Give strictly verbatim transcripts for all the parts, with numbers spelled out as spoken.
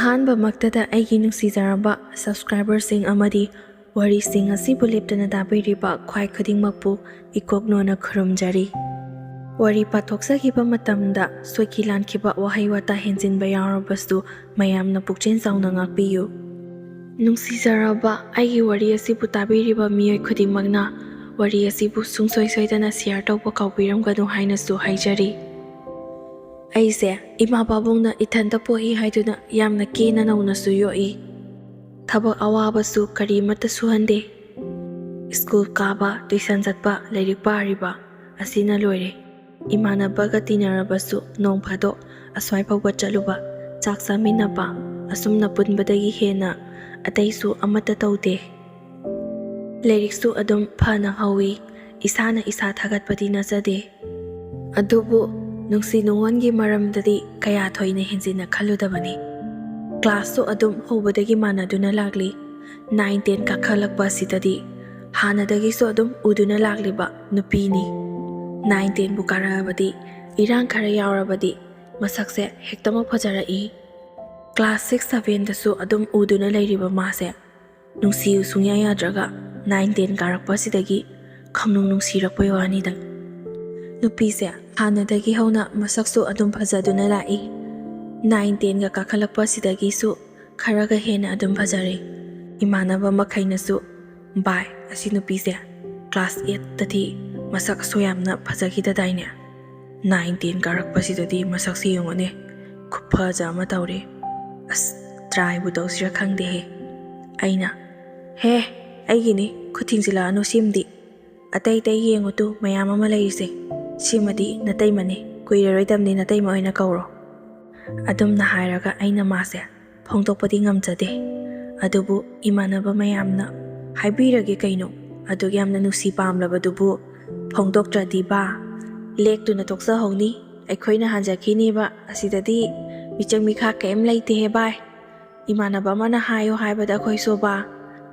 ꯑꯍꯥꯟꯕꯃꯛꯇꯗ ꯑꯩꯒꯤ ꯅꯨꯡꯁꯤꯖꯔꯕ subscriberꯁꯤꯡ ꯑꯃꯗꯤ ꯋꯥꯔꯤꯁꯤꯡ ꯑꯁꯤꯕꯨ ꯂꯦꯞꯇꯅ ꯇꯥꯕꯤꯔꯤꯕ ꯈ꯭ꯋꯥꯏ ꯈꯨꯗꯤꯡꯃꯛꯄꯨ ꯏꯀꯣꯛꯅꯣꯅ ꯈꯨꯔꯨꯝꯖꯔꯤ꯫ ꯋꯥꯔꯤ ꯄꯥꯊꯣꯛꯆꯈꯤꯕ ꯃꯇꯝꯗ ꯁꯣꯏꯈꯤ ꯂꯥꯟꯈꯤꯕ ꯋꯥꯍꯩ ꯋꯥꯇꯥ ꯍꯦꯟꯖꯤꯟꯕ ꯌꯥꯎꯔꯕꯁꯨ ꯃꯌꯥꯝꯅ ꯄꯨꯛꯆꯦꯜ ꯆꯥꯎꯅ ꯉꯥꯛꯄꯤꯌꯨ꯫ ꯅꯨꯡꯁꯤꯖꯔꯕ ꯑꯩꯒꯤ ꯋꯥꯔꯤ ꯑꯁꯤꯕꯨ ꯇꯥꯕꯤꯔꯤꯕ ꯃꯤꯑꯣꯏ ꯈꯨꯗꯤꯡꯃꯛꯅ ꯋꯥꯔꯤ ꯑꯁꯤꯕꯨ ꯁꯨꯡꯁꯣꯏ ꯁꯣꯏꯗꯅ share ꯇꯧꯕ ꯀꯥꯎꯕꯤꯔꯝꯒꯅꯨ ꯍꯥꯏꯅꯁꯨ ꯍꯥꯏꯖꯔꯤ꯫ ꯑꯩꯁꯦ ꯏꯃꯥ ꯄꯥꯕꯨꯡꯅ ꯏꯊꯟꯇ ꯄꯣꯛꯏ ꯍꯥꯏꯗꯨꯅ ꯌꯥꯝꯅ ꯀꯦꯅ ꯅꯧꯅꯁꯨ ꯌꯣꯛꯏ꯫ ꯊꯕꯛ ꯑꯋꯥꯕꯁꯨ ꯀꯔꯤꯃꯠꯇ ꯁꯨꯍꯟꯗꯦ꯫ ꯁ꯭ꯀꯨꯜ ꯀꯥꯕ, tuition ꯆꯠꯄ, ꯂꯥꯏꯔꯤꯛ ꯄꯥꯔꯤꯕ ꯑꯁꯤꯅ ꯂꯣꯏꯔꯦ꯫ ꯏꯃꯥꯟꯅꯕꯒ ꯇꯤꯟꯅꯔꯕꯁꯨ ꯅꯣꯡ ꯐꯥꯗꯣꯛ ꯑꯁ꯭ꯋꯥꯏ ꯐꯥꯎꯕ ꯆꯠꯂꯨꯕ, ꯆꯥꯛ ꯆꯥꯃꯤꯟꯅꯕ, ꯑꯁꯨꯝꯅ ꯄꯨꯟꯕꯗꯒꯤ ꯍꯦꯟꯅ ꯑꯇꯩꯁꯨ ꯑꯃꯠꯇ ꯇꯧꯗꯦ꯫ ꯂꯥꯏꯔꯤꯛꯁꯨ ꯑꯗꯨꯝ ꯐꯅ ꯍꯧꯏ꯫ ꯏꯁꯥꯅ ꯏꯁꯥ ꯊꯥꯒꯠꯄꯗꯤ ꯅꯠꯆꯗꯦ꯫ ꯑꯗꯨꯕꯨ ꯅꯨꯡꯁꯤ ꯅꯨꯡꯉꯣꯟꯒꯤ ꯃꯔꯝꯗꯗꯤ ꯀꯌꯥ ꯊꯣꯏꯅ ꯍꯦꯟꯖꯤꯟꯅ ꯈꯜꯂꯨꯗꯕꯅꯤ꯫ Classꯁꯨ ꯑꯗꯨꯝ ꯍꯧꯕꯗꯒꯤ ꯃꯥꯟꯅꯗꯨꯅ ꯂꯥꯛꯂꯤ꯫ Nine ten ꯀꯥꯈꯠꯂꯛꯄ ꯑꯁꯤꯗꯗꯤ ꯍꯥꯟꯅꯗꯒꯤꯁꯨ ꯑꯗꯨꯝ ꯎꯗꯨꯅ ꯂꯥꯛꯂꯤꯕ ꯅꯨꯄꯤꯅꯤ꯫ Nine tenꯕꯨ ꯀꯥꯔꯛꯑꯕꯗꯤ, ꯏꯔꯥꯡ ꯈꯔ ꯌꯥꯎꯔꯕꯗꯤ ꯃꯁꯛꯁꯦ ꯍꯦꯛꯇꯃꯛ ꯐꯖꯔꯛꯏ꯫ Class six sevenꯗꯁꯨ ꯑꯗꯨꯝ ꯎꯗꯨꯅ ꯂꯩꯔꯤꯕ ꯃꯥꯁꯦ ꯅꯨꯡꯁꯤꯌꯨ ꯁꯨꯡꯌꯥ ꯌꯥꯗ꯭ꯔꯒ nine ten ꯀꯥꯔꯛꯄꯁꯤꯗꯒꯤ ꯈꯪꯅꯨꯡ ꯅꯨꯡꯁꯤꯔꯛꯄꯩ ꯋꯥꯅꯤꯗ꯫ ꯅꯨꯄꯤꯁꯦ ꯍꯥꯟꯅꯗꯒꯤ ꯍꯧꯅ ꯃꯁꯛꯁꯨ ꯑꯗꯨꯝ ꯐꯖꯗꯨꯅ ꯂꯥꯛꯏ꯫ Nine tenꯒ ꯀꯥꯈꯠꯂꯛꯄꯁꯤꯗꯒꯤꯁꯨ ꯈꯔꯒ ꯍꯦꯟꯅ ꯑꯗꯨꯝ ꯐꯖꯔꯦ꯫ ꯏꯃꯥꯟꯅꯕ ꯃꯈꯩꯅꯁꯨ, "ꯚꯥꯏ, ꯑꯁꯤ ꯅꯨꯄꯤꯁꯦ class eightꯇꯗꯤ ꯃꯁꯛ ꯑꯁꯨꯛ ꯌꯥꯝꯅ ꯐꯖꯈꯤꯗꯗꯥꯏꯅꯦ? Nine ten ꯀꯥꯔꯛꯄꯁꯤꯗꯗꯤ ꯃꯁꯛꯁꯦ ꯌꯦꯡꯉꯨꯅꯦ, ꯈꯨꯐꯖ ꯑꯃ ꯇꯧꯔꯦ꯫ ꯑꯁ, tryꯕꯨ ꯇꯧꯁꯤꯔ ꯈꯪꯗꯦꯍꯦ꯫" ꯑꯩꯅ, "ꯍꯦ, ꯑꯩꯒꯤꯅꯤ, ꯈꯨꯠ ꯊꯤꯡꯖꯤꯜꯂꯛꯑꯅꯨ ꯁꯤꯃꯗꯤ꯫ ꯑꯇꯩ ꯑꯇꯩ ꯌꯦꯡꯉꯨ ꯇꯨ, ꯃꯌꯥꯝ ꯑꯃ ꯂꯩꯔꯤꯁꯦ꯫ ꯁꯤꯃꯗꯤ ꯅꯇꯩꯃꯅꯤ, ꯀꯨꯏꯔꯔꯣꯏꯗꯕꯅꯤ ꯅꯇꯩꯃ ꯑꯣꯏꯅ ꯀꯧꯔꯣ꯫" ꯑꯗꯨꯝꯅ ꯍꯥꯏꯔꯒ ꯑꯩꯅ ꯃꯥꯁꯦ ꯐꯣꯡꯗꯣꯛꯄꯗꯤ ꯉꯝꯖꯗꯦ꯫ ꯑꯗꯨꯕꯨ ꯏꯃꯥꯟꯅꯕ ꯃꯌꯥꯝꯅ, "ꯍꯥꯏꯕꯤꯔꯒꯦ ꯀꯩꯅꯣ, ꯑꯗꯨꯛ ꯌꯥꯝꯅ ꯅꯨꯡꯁꯤ ꯄꯥꯝꯂꯕꯗꯨꯕꯨ ꯐꯣꯡꯗꯣꯛꯇ꯭ꯔꯗꯤ ꯕꯥ, ꯂꯦꯛꯇꯨꯅ ꯇꯣꯛꯆꯍꯧꯅꯤ, ꯑꯩꯈꯣꯏꯅ ꯍꯟꯖꯈꯤꯅꯦꯕ, ꯑꯁꯤꯗꯗꯤ ꯃꯤꯆꯪ ꯃꯤꯈꯥ ꯀꯔꯤꯝ ꯂꯩꯇꯦꯍꯦ ꯚꯥꯏ꯫ ꯏꯃꯥꯟꯅꯕ ꯑꯃꯅ ꯍꯥꯏꯌꯣ ꯍꯥꯏꯕꯗ ꯑꯩꯈꯣꯏꯁꯨ ꯕꯥ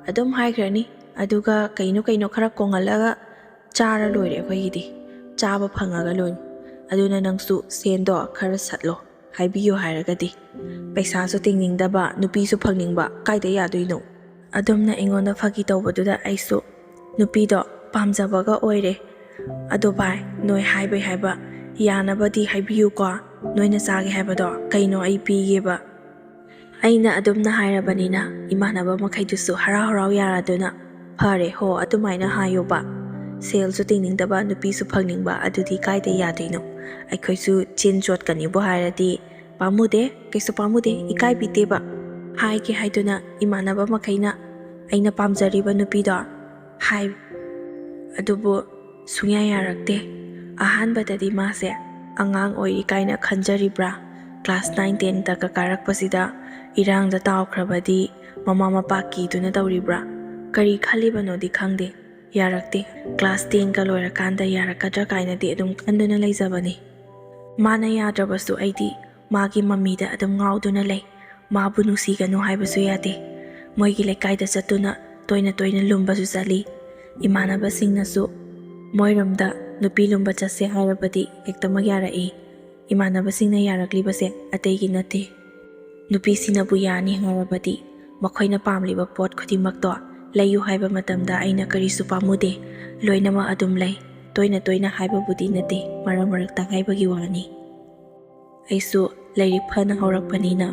ꯑꯗꯨꯝ ꯍꯥꯏꯈ꯭ꯔꯅꯤ, ꯑꯗꯨꯒ ꯀꯩꯅꯣ ꯀꯩꯅꯣ ꯈꯔ ꯀꯣꯡꯍꯜꯂꯒ ꯆꯥꯔ ꯂꯣꯏꯔꯦ ꯑꯩꯈꯣꯏꯒꯤꯗꯤ, ꯆꯥꯕ ꯐꯪꯉꯒ ꯂꯣꯏꯔꯦ꯫ ꯑꯗꯨꯅ ꯅꯪꯁꯨ ꯁꯦꯟꯗꯣ ꯈꯔ ꯁꯠꯂꯣ, ꯍꯥꯏꯕꯤꯌꯨ ꯍꯥꯏꯔꯒꯗꯤ꯫ ꯄꯩꯁꯥꯁꯨ ꯇꯤꯡꯅꯤꯡꯗꯕ, ꯅꯨꯄꯤꯁꯨ ꯐꯪꯅꯤꯡꯕ, ꯀꯥꯏꯗ ꯌꯥꯗꯣꯏꯅꯣ? ꯑꯗꯨꯝꯅ ꯑꯩꯉꯣꯟꯗ ꯐꯥꯒꯤ ꯇꯧꯕꯗꯨꯗ ꯑꯩꯁꯨ ꯅꯨꯄꯤꯗꯣ ꯄꯥꯝꯖꯕꯒ ꯑꯣꯏꯔꯦ꯫ ꯑꯗꯣ ꯚꯥꯏ, ꯅꯣꯏ ꯍꯥꯏꯕꯩ ꯍꯥꯏꯕ ꯌꯥꯅꯕꯗꯤ ꯍꯥꯏꯕꯤꯌꯨꯀꯣ꯫ ꯅꯣꯏꯅ ꯆꯥꯒꯦ ꯍꯥꯏꯕꯗꯣ ꯀꯩꯅꯣ ꯑꯩ ꯄꯤꯒꯦꯕ꯫ ꯑꯩꯅ ꯑꯗꯨꯝꯅ ꯍꯥꯏꯔꯕꯅꯤꯅ ꯏꯃꯥꯟꯅꯕ ꯃꯈꯩꯗꯨꯁꯨ ꯍꯔꯥꯎ ꯍꯔꯥꯎ ꯌꯥꯔꯗꯨꯅ, "ꯐꯔꯦ ꯍꯣ, ꯑꯗꯨꯃꯥꯏꯅ ꯍꯥꯏꯌꯣꯕ꯫ ꯁꯦꯜꯁꯨ ꯇꯤꯡꯅꯤꯡꯗꯕ, ꯅꯨꯄꯤꯁꯨ ꯐꯪꯅꯤꯡꯕ, ꯑꯗꯨꯗꯤ ꯀꯥꯏꯗ ꯌꯥꯗꯣꯏꯅꯣ? ꯑꯩꯈꯣꯏꯁꯨ ꯆꯤꯟ ꯆꯣꯠꯀꯅꯤꯕꯨ ꯍꯥꯏꯔꯗꯤ ꯄꯥꯝꯃꯨꯗꯦ, ꯀꯩꯁꯨ ꯄꯥꯝꯃꯨꯗꯦ, ꯏꯀꯥꯏꯕꯤꯗꯦꯕ" ꯍꯥꯏꯒꯦ ꯍꯥꯏꯗꯨꯅ ꯏꯃꯥꯟꯅꯕ ꯃꯈꯩꯅ ꯑꯩꯅ ꯄꯥꯝꯖꯔꯤꯕ ꯅꯨꯄꯤꯗꯣ ꯍꯥꯏ꯫ ꯑꯗꯨꯕꯨ ꯁꯨꯡꯌꯥ ꯌꯥꯔꯛꯇꯦ꯫ ꯑꯍꯥꯟꯕꯗꯗꯤ ꯃꯥꯁꯦ ꯑꯉꯥꯡ ꯑꯣꯏꯔꯤ ꯀꯥꯏꯅ ꯈꯟꯖꯔꯤꯕ꯭ꯔꯥ, ꯀ꯭ꯂꯥꯁ ꯅꯥꯏꯟ ꯇꯦꯟꯗꯒ ꯀꯥꯔꯛꯄꯁꯤꯗ ꯏꯔꯥꯡꯗ ꯇꯥꯎꯈ꯭ꯔꯕꯗꯤ ꯃꯃꯥ ꯃꯄꯥ ꯀꯤꯗꯨꯅ ꯇꯧꯔꯤꯕ꯭ꯔꯥ, ꯀꯔꯤ ꯈꯜꯂꯤꯕꯅꯣꯗꯤ ꯈꯪꯗꯦ, ꯌꯥꯔꯛꯇꯦ꯫ ꯀ꯭ꯂꯥꯁ ꯇꯦꯟꯒ ꯂꯣꯏꯔꯀꯥꯟꯗ ꯌꯥꯔꯛꯀꯗ꯭ꯔꯥ ꯀꯥꯏꯅꯗꯤ ꯑꯗꯨꯝ ꯈꯟꯗꯨꯅ ꯂꯩꯖꯕꯅꯤ꯫ ꯃꯥꯅ ꯌꯥꯗ꯭ꯔꯕꯁꯨ ꯑꯩꯗꯤ ꯃꯥꯒꯤ ꯃꯃꯤꯗ ꯑꯗꯨꯝ ꯉꯥꯎꯗꯨꯅ ꯂꯩ꯫ ꯃꯥꯕꯨ ꯅꯨꯡꯁꯤꯒꯅꯨ ꯍꯥꯏꯕꯁꯨ ꯌꯥꯗꯦ꯫ ꯃꯣꯏꯒꯤ ꯂꯩꯀꯥꯏꯗ ꯆꯠꯇꯨꯅ ꯇꯣꯏꯅ ꯇꯣꯏꯅ ꯂꯨꯝꯕꯁꯨ ꯆꯠꯂꯤ꯫ ꯏꯃꯥꯟꯅꯕꯁꯤꯡꯅꯁꯨ ꯃꯣꯏꯔꯣꯝꯗ ꯅꯨꯄꯤ ꯂꯨꯝꯕ ꯆꯠꯁꯦ ꯍꯥꯏꯔꯕꯗꯤ ꯍꯦꯛꯇꯃꯛ ꯌꯥꯔꯛꯏ꯫ ꯏꯃꯥꯟꯅꯕꯁꯤꯡꯅ ꯌꯥꯔꯛꯂꯤꯕꯁꯦ ꯑꯇꯩꯒꯤ ꯅꯠꯇꯦ꯫ ꯅꯨꯄꯤꯁꯤꯡꯅꯕꯨ ꯌꯥꯅꯤ ꯍꯥꯏꯔꯕꯗꯤ ꯃꯈꯣꯏꯅ ꯄꯥꯝꯂꯤꯕ ꯄꯣꯠ ꯈꯨꯗꯤꯡꯃꯛꯇꯣ ꯂꯩꯌꯨ ꯍꯥꯏꯕ ꯃꯇꯝꯗ ꯑꯩꯅ ꯀꯔꯤꯁꯨ ꯄꯥꯝꯃꯨꯗꯦ꯫ ꯂꯣꯏꯅꯃꯛ ꯑꯗꯨꯝ ꯂꯩ꯫ ꯇꯣꯏꯅ ꯇꯣꯏꯅ ꯍꯥꯏꯕꯕꯨꯗꯤ ꯅꯠꯇꯦ, ꯃꯔꯛ ꯃꯔꯛꯇ ꯍꯥꯏꯕꯒꯤ ꯋꯥꯅꯤ꯫ ꯑꯩꯁꯨ ꯂꯥꯏꯔꯤꯛ ꯐꯅ ꯍꯧꯔꯛꯄꯅꯤꯅ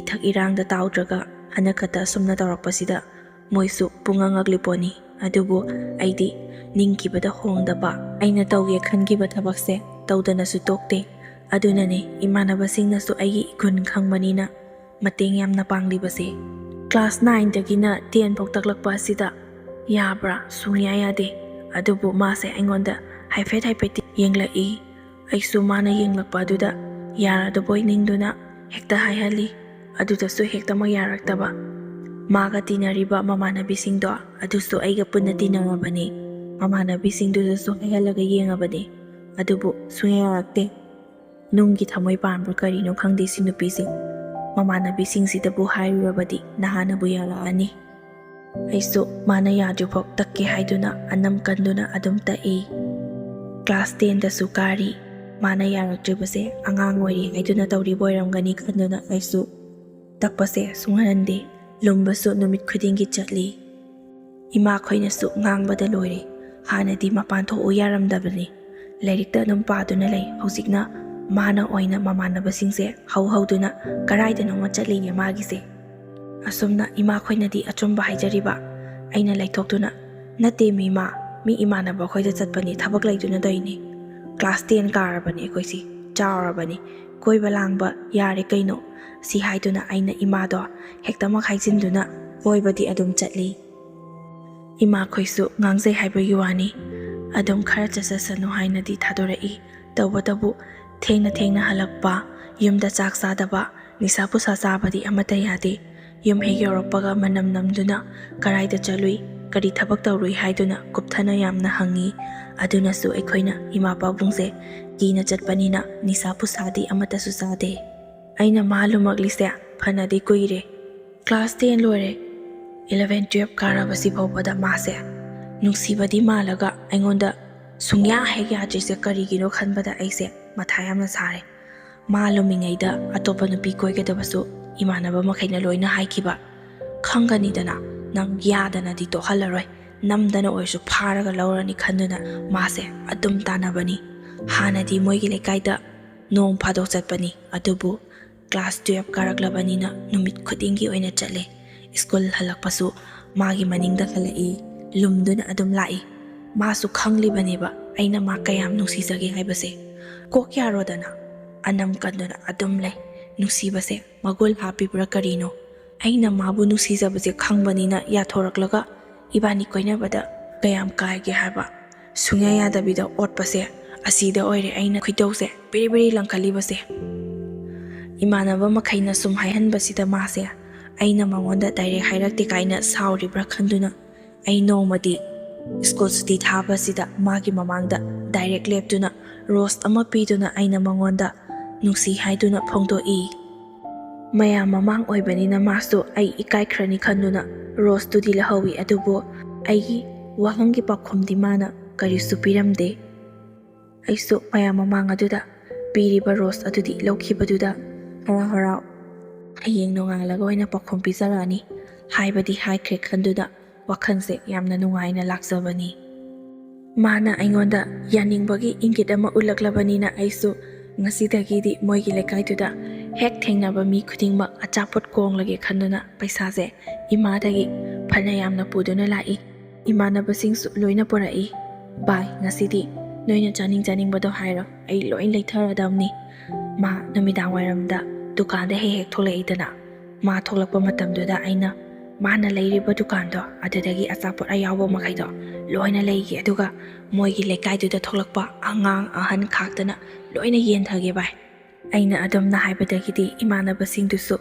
ꯏꯊꯛ ꯏꯔꯥꯡꯗ ꯇꯥꯎꯗ꯭ꯔꯒ ꯍꯟꯗꯛ ꯈꯛꯇ ꯑꯁꯨꯝꯅ ꯇꯧꯔꯛꯄꯁꯤꯗ ꯃꯣꯏꯁꯨ ꯄꯨꯡꯉꯛ ꯉꯛꯂꯤ ꯄꯣꯠꯅꯤ꯫ ꯑꯗꯨꯕꯨ ꯑꯩꯗꯤ ꯅꯤꯡꯈꯤꯕꯗ ꯍꯣꯡꯗꯕ, ꯑꯩꯅ ꯇꯧꯒꯦ ꯈꯟꯈꯤꯕ ꯊꯕꯛꯁꯦ ꯇꯧꯗꯅꯁꯨ ꯇꯣꯛꯇꯦ꯫ ꯑꯗꯨꯅꯅꯦ ꯏꯃꯥꯟꯅꯕꯁꯤꯡꯅꯁꯨ ꯑꯩꯒꯤ ꯏꯒꯨꯟ ꯈꯪꯕꯅꯤꯅ ꯃꯇꯦꯡ ꯌꯥꯝꯅ ꯄꯥꯡꯂꯤꯕꯁꯦ꯫ ꯀ꯭ꯂꯥꯁ ꯅꯥꯏꯟꯗꯒꯤꯅ ꯇꯦꯟ ꯐꯥꯎ ꯇꯛꯂꯛꯄ ꯑꯁꯤꯗ ꯌꯥꯕ꯭ꯔꯥ? ꯁꯨꯡꯌꯥ ꯌꯥꯗꯦ꯫ ꯑꯗꯨꯕꯨ ꯃꯥꯁꯦ ꯑꯩꯉꯣꯟꯗ ꯍꯥꯏꯐꯦꯠ ꯍꯥꯏꯐꯦꯠꯇꯤ ꯌꯦꯡꯂꯛꯏ꯫ ꯑꯩꯁꯨ ꯃꯥꯅ ꯌꯦꯡꯂꯛꯄ ꯑꯗꯨꯗ ꯌꯥꯔꯗꯕꯣꯏ ꯅꯤꯡꯗꯨꯅ ꯍꯦꯛꯇ ꯍꯥꯏꯍꯜꯂꯤ꯫ ꯑꯗꯨꯗꯁꯨ ꯍꯦꯛꯇꯃꯛ ꯌꯥꯔꯛꯇꯕ꯫ ꯃꯥꯒ ꯇꯤꯟꯅꯔꯤꯕ ꯃꯃꯥꯟꯅꯕꯤꯁꯤꯡꯗꯣ ꯑꯗꯨꯁꯨ ꯑꯩꯒ ꯄꯨꯟꯅ ꯇꯤꯟꯅꯔꯕꯅꯤ꯫ ꯃꯃꯥꯟꯅꯕꯤꯁꯤꯡꯗꯨꯗꯁꯨ ꯍꯥꯏꯍꯜꯂꯒ ꯌꯦꯡꯉꯕꯅꯤ꯫ ꯑꯗꯨꯕꯨ ꯁꯨꯡꯌꯥ ꯌꯥꯔꯛꯇꯦ꯫ ꯅꯨꯡꯒꯤ ꯊꯃꯣꯏ ꯄꯥꯟꯕ꯭ꯔꯥ ꯀꯔꯤꯅꯣ ꯈꯪꯗꯦ ꯁꯤ ꯅꯨꯄꯤꯁꯦ꯫ ꯃꯃꯥꯟꯅꯕꯤꯁꯤꯡꯁꯤꯗꯕꯨ ꯍꯥꯏꯔꯨꯔꯕꯗꯤ ꯅꯍꯥꯟꯅꯕꯨ ꯌꯥꯔꯛꯑꯅꯤ꯫ ꯑꯩꯁꯨ ꯃꯥꯅ ꯌꯥꯗ꯭ꯔꯤꯐꯥꯎ ꯇꯛꯀꯦ ꯍꯥꯏꯗꯨꯅ ꯑꯅꯝ ꯀꯟꯗꯨꯅ ꯑꯗꯨꯝ ꯇꯛꯏ꯫ ꯀ꯭ꯂꯥꯁ ꯇꯦꯟꯗꯁꯨ ꯀꯥꯔꯤ꯫ ꯃꯥꯅ ꯌꯥꯔꯛꯇ꯭ꯔꯤꯕꯁꯦ ꯑꯉꯥꯡ ꯑꯣꯏꯔꯤ ꯍꯥꯏꯗꯨꯅ ꯇꯧꯔꯤꯕ ꯑꯣꯏꯔꯝꯒꯅꯤ ꯈꯟꯗꯨꯅ ꯑꯩꯁꯨ ꯇꯛꯄꯁꯦ ꯁꯨꯡꯍꯟꯍꯟꯗꯦ꯫ ꯂꯨꯝꯕꯁꯨ ꯅꯨꯃꯤꯠ ꯈꯨꯗꯤꯡꯒꯤ ꯆꯠꯂꯤ꯫ ꯏꯃꯥꯈꯣꯏꯅꯁꯨ ꯉꯥꯡꯕꯗ ꯂꯣꯏꯔꯦ꯫ ꯍꯥꯟꯅꯗꯤ ꯃꯄꯥꯟ ꯊꯣꯛꯎ ꯌꯥꯔꯝꯗꯕꯅꯤ꯫ ꯂꯥꯏꯔꯤꯛꯇ ꯑꯗꯨꯝ ꯄꯥꯗꯨꯅ ꯂꯩ꯫ ꯍꯧꯖꯤꯛꯅ ꯃꯥꯅ ꯑꯣꯏꯅ ꯃꯃꯥꯟꯅꯕꯁꯤꯡꯁꯦ ꯍꯧ ꯍꯧꯗꯨꯅ ꯀꯔꯥꯏꯗꯅꯣꯃ ꯆꯠꯂꯤꯌꯦ ꯃꯥꯒꯤꯁꯦ꯫ ꯑꯁꯨꯝꯅ ꯏꯃꯥꯈꯣꯏꯅꯗꯤ ꯑꯆꯨꯝꯕ ꯍꯥꯏꯖꯔꯤꯕ꯫ ꯑꯩꯅ ꯂꯩꯊꯣꯛꯇꯨꯅ, "ꯅꯠꯇꯦ ꯃꯤ ꯃꯥ, ꯃꯤ ꯏꯃꯥꯟꯅꯕ ꯈꯣꯏꯗ ꯆꯠꯄꯅꯤ, ꯊꯕꯛ ꯂꯩꯗꯨꯅ ꯇꯧꯔꯤꯅꯤ꯫ ꯀ꯭ꯂꯥꯁ ꯇꯦꯟ ꯀꯥꯔꯕꯅꯤ ꯑꯩꯈꯣꯏꯁꯤ, ꯆꯥꯎꯔꯕꯅꯤ, ꯀꯣꯏꯕ ꯂꯥꯡꯕ ꯌꯥꯔꯦ ꯀꯩꯅꯣ?" ꯁꯤ ꯍꯥꯏꯗꯨꯅ ꯑꯩꯅ ꯏꯃꯥꯗꯣ ꯍꯦꯛꯇꯃꯛ ꯍꯥꯏꯖꯤꯟꯗꯨꯅ ꯀꯣꯏꯕꯗꯤ ꯑꯗꯨꯝ ꯆꯠꯂꯤ꯫ ꯏꯃꯥꯈꯣꯏꯁꯨ ꯉꯥꯡꯖꯩ ꯍꯥꯏꯕꯒꯤ ꯋꯥꯅꯤ꯫ ꯑꯗꯨꯝ ꯈꯔ ꯆꯠꯆꯁꯅꯨ ꯍꯥꯏꯅꯗꯤ ꯊꯥꯗꯣꯔꯛꯏ꯫ ꯇꯧꯕꯇꯕꯨ ꯊꯦꯡꯅ ꯊꯦꯡꯅ ꯍꯜꯂꯛꯄ, ꯌꯨꯝꯗ ꯆꯥꯛ ꯆꯥꯗꯕ, ꯅꯤꯁꯥ ꯄꯨꯁꯥ ꯆꯥꯕꯗꯤ ꯑꯃꯠꯇ ꯌꯥꯗꯦ꯫ ꯌꯨꯝ ꯍꯦꯛ ꯌꯧꯔꯛꯄꯒ ꯃꯅꯝ ꯅꯝꯗꯨꯅ ꯀꯔꯥꯏꯗ ꯆꯠꯂꯨꯏ, ꯀꯔꯤ ꯊꯕꯛ ꯇꯧꯔꯨꯏ ꯍꯥꯏꯗꯨꯅ ꯀꯨꯞꯊꯅ ꯌꯥꯝꯅ ꯍꯪꯉꯤ꯫ ꯑꯗꯨꯅꯁꯨ ꯑꯩꯈꯣꯏꯅ ꯏꯃꯥ ꯄꯥꯕꯨꯡꯁꯦ ꯀꯤꯅ ꯆꯠꯄꯅꯤꯅ ꯅꯤꯁꯥ ꯄꯨꯁꯥꯗꯤ ꯑꯃꯠꯇꯁꯨ ꯆꯥꯗꯦ꯫ ꯑꯩꯅ ꯃꯥ ꯂꯨꯃꯛꯂꯤꯁꯦ ꯐꯅꯗꯤ ꯀꯨꯏꯔꯦ꯫ ꯀ꯭ꯂꯥꯁ ꯇꯦꯟ ꯂꯣꯏꯔꯦ, ꯏꯂꯚꯦꯟ ꯇꯨꯌꯦꯜꯞ ꯀꯥꯔꯕꯁꯤ ꯐꯥꯎꯕꯗ ꯃꯥꯁꯦ ꯅꯨꯡꯁꯤꯕꯗꯤ ꯃꯥꯜꯂꯒ ꯑꯩꯉꯣꯟꯗ ꯁꯨꯡꯌꯥ ꯍꯦꯛ ꯌꯥꯗ꯭ꯔꯤꯁꯦ ꯀꯔꯤꯒꯤꯅꯣ ꯈꯟꯕꯗ ꯑꯩꯁꯦ ꯃꯊꯥ ꯌꯥꯝꯅ ꯁꯥꯔꯦ꯫ ꯃꯥ ꯂꯨꯝꯃꯤꯉꯩꯗ ꯑꯇꯣꯞꯄ ꯅꯨꯄꯤ ꯀꯣꯏꯒꯗꯕꯁꯨ ꯏꯃꯥꯟꯅꯕ ꯃꯈꯩꯅ ꯂꯣꯏꯅ ꯍꯥꯏꯈꯤꯕ꯫ "ꯈꯪꯒꯅꯤꯗꯅ, ꯅꯪ ꯌꯥꯗꯅꯗꯤ ꯇꯣꯛꯍꯜꯂꯔꯣꯏ, ꯅꯝꯗꯅ ꯑꯣꯏꯔꯁꯨ ꯐꯥꯔꯒ ꯂꯧꯔꯅꯤ" ꯈꯟꯗꯨꯅ ꯃꯥꯁꯦ ꯑꯗꯨꯝ ꯇꯥꯟꯅꯕꯅꯤ꯫ ꯍꯥꯟꯅꯗꯤ ꯃꯣꯏꯒꯤ ꯂꯩꯀꯥꯏꯗ ꯅꯣꯡ ꯐꯥꯗꯣꯛ ꯆꯠꯄꯅꯤ, ꯑꯗꯨꯕꯨ ꯀ꯭ꯂꯥꯁ ꯇꯨꯌꯦꯜꯞ ꯀꯥꯔꯛꯂꯕꯅꯤꯅ ꯅꯨꯃꯤꯠ ꯈꯨꯗꯤꯡꯒꯤ ꯑꯣꯏꯅ ꯆꯠꯂꯦ꯫ ꯁ꯭ꯀꯨꯜ ꯍꯜꯂꯛꯄꯁꯨ ꯃꯥꯒꯤ ꯃꯅꯤꯡꯗ ꯍꯜꯂꯛꯏ, ꯂꯨꯝꯗꯨꯅ ꯑꯗꯨꯝ ꯂꯥꯛꯏ꯫ ꯃꯥꯁꯨ ꯈꯪꯂꯤꯕꯅꯦꯕ ꯑꯩꯅ ꯃꯥ ꯀꯌꯥꯝ ꯅꯨꯡꯁꯤꯖꯒꯦ ꯍꯥꯏꯕꯁꯦ꯫ ꯀꯣꯛ ꯌꯥꯔꯣꯗꯅ, ꯑꯅꯝ ꯀꯟꯗꯨꯅ ꯑꯗꯨꯝ ꯂꯩ꯫ ꯅꯨꯡꯁꯤꯕꯁꯦ ꯃꯒꯨꯜ ꯍꯥꯞꯄꯤꯕ꯭ꯔꯥ ꯀꯔꯤꯅꯣ? ꯑꯩꯅ ꯃꯥꯕꯨ ꯅꯨꯡꯁꯤꯖꯕꯁꯦ ꯈꯪꯕꯅꯤꯅ ꯌꯥꯊꯣꯔꯛꯂꯒ ꯏꯕꯥꯅꯤ ꯀꯣꯏꯅꯕꯗ ꯀꯌꯥꯝ ꯀꯥꯏꯒꯦ ꯍꯥꯏꯕ? ꯁꯨꯡꯌꯥ ꯌꯥꯗꯕꯤꯗ ꯑꯣꯠꯄꯁꯦ ꯑꯁꯤꯗ ꯑꯣꯏꯔꯦ ꯑꯩꯅ ꯈꯣꯏꯗꯧꯁꯦ ꯕꯤꯔꯤ ꯕꯤꯔꯤ ꯂꯪꯈꯠꯂꯤꯕꯁꯦ꯫ ꯏꯃꯥꯟꯅꯕ ꯃꯈꯩꯅ ꯁꯨꯝ ꯍꯥꯏꯍꯟꯕꯁꯤꯗ ꯃꯥꯁꯦ ꯑꯩꯅ ꯃꯉꯣꯟꯗ ꯗꯥꯏꯔꯦꯛ ꯍꯥꯏꯔꯛꯇꯦ ꯀꯥꯏꯅ ꯁꯥꯎꯔꯤꯕ꯭ꯔꯥ ꯈꯟꯗꯨꯅ ꯑꯩ ꯅꯣꯡꯃꯗꯤ ꯁ꯭ꯀꯨꯜ ꯁꯨꯇꯤ ꯊꯥꯕꯁꯤꯗ ꯃꯥꯒꯤ ꯃꯃꯥꯡꯗ ꯗꯥꯏꯔꯦꯛ ꯂꯦꯞꯇꯨꯅ ꯔꯣꯁ ꯑꯃ ꯄꯤꯗꯨꯅ ꯑꯩꯅ ꯃꯉꯣꯟꯗ ꯅꯨꯡꯁꯤ ꯍꯥꯏꯗꯨꯅ ꯐꯣꯡꯗꯣꯛꯏ꯫ ꯃꯌꯥꯝ ꯃꯃꯥꯡ ꯑꯣꯏꯕꯅꯤꯅ ꯃꯥꯁꯨ ꯑꯩ ꯏꯀꯥꯏꯈ꯭ꯔꯅꯤ ꯈꯟꯗꯨꯅ ꯔꯣꯁꯇꯨꯗꯤ ꯂꯧꯍꯧꯏ, ꯑꯗꯨꯕꯨ ꯑꯩꯒꯤ ꯋꯥꯍꯪꯒꯤ ꯄꯥꯎꯈꯨꯝꯗꯤ ꯃꯥꯅ ꯀꯔꯤꯁꯨ ꯄꯤꯔꯝꯗꯦ꯫ ꯑꯩꯁꯨ ꯃꯌꯥꯝ ꯃꯃꯥꯡ ꯑꯗꯨꯗ ꯄꯤꯔꯤꯕ ꯔꯣꯁ ꯑꯗꯨꯗꯤ ꯂꯧꯈꯤꯕꯗꯨꯗ ꯍꯔꯥꯎ ꯍꯔꯥꯎ "ꯍꯌꯦꯡ ꯅꯣꯡꯉꯥꯜꯂꯒ ꯑꯣꯏꯅ ꯄꯥꯎꯈꯨꯝ ꯄꯤꯖꯔꯛꯑꯅꯤ" ꯍꯥꯏꯕꯗꯤ ꯍꯥꯏꯈ꯭ꯔꯦ ꯈꯟꯗꯨꯅ ꯋꯥꯈꯜꯁꯦ ꯌꯥꯝꯅ ꯅꯨꯡꯉꯥꯏꯅ ꯂꯥꯛꯆꯕꯅꯤ꯫ ꯃꯥꯅ ꯑꯩꯉꯣꯟꯗ ꯌꯥꯅꯤꯡꯕꯒꯤ ꯏꯪꯒꯤꯠ ꯑꯃ ꯎꯠꯂꯛꯂꯕꯅꯤꯅ ꯑꯩꯁꯨ ꯉꯁꯤꯗꯒꯤꯗꯤ ꯃꯣꯏꯒꯤ ꯂꯩꯀꯥꯏꯗꯨꯗ ꯍꯦꯛ ꯊꯦꯡꯅꯕ ꯃꯤ ꯈꯨꯗꯤꯡꯃꯛ ꯑꯆꯥꯄꯣꯠ ꯀꯣꯡꯂꯒꯦ ꯈꯟꯗꯨꯅ ꯄꯩꯁꯥꯁꯦ ꯏꯃꯥꯗꯒꯤ ꯐꯅ ꯌꯥꯝꯅ ꯄꯨꯗꯨꯅ ꯂꯥꯛꯏ꯫ ꯏꯃꯥꯟꯅꯕꯁꯤꯡꯁꯨ ꯂꯣꯏꯅ ꯄꯨꯔꯛꯏ꯫ "ꯚꯥꯏ, ꯉꯁꯤꯗꯤ ꯅꯣꯏꯅ ꯆꯥꯅꯤꯡ ꯆꯥꯅꯤꯡꯕꯗꯣ ꯍꯥꯏꯔꯣ, ꯑꯩ ꯂꯣꯏ ꯂꯩꯊꯔꯗꯕꯅꯤ"꯫ ꯃꯥ ꯅꯨꯃꯤꯗꯥꯡ ꯋꯥꯏꯔꯝꯗ ꯗꯨꯀꯥꯟꯗ ꯍꯦꯛ ꯍꯦꯛ ꯊꯣꯛꯂꯛꯏꯗꯅ꯫ ꯃꯥ ꯊꯣꯛꯂꯛꯄ ꯃꯇꯝꯗꯨꯗ ꯑꯩꯅ ꯃꯥꯅ ꯂꯩꯔꯤꯕ ꯗꯨꯀꯥꯟꯗꯣ ꯑꯗꯨꯗꯒꯤ ꯑꯆꯥꯄꯣꯠ ꯑꯌꯥꯎꯕ ꯃꯈꯩꯗꯣ ꯂꯣꯏꯅ ꯂꯩꯒꯦ, ꯑꯗꯨꯒ ꯃꯣꯏꯒꯤ ꯂꯩꯀꯥꯏꯗꯨꯗ ꯊꯣꯛꯂꯛꯄ ꯑꯉꯥꯡ ꯑꯍꯟ ꯈꯥꯛꯇꯅ ꯂꯣꯏꯅ ꯌꯦꯟꯊꯒꯦ ꯚꯥꯏ꯫ ꯑꯩꯅ ꯑꯗꯨꯝꯅ ꯍꯥꯏꯕꯗꯒꯤꯗꯤ ꯏꯃꯥꯟꯅꯕꯁꯤꯡꯗꯨꯁꯨ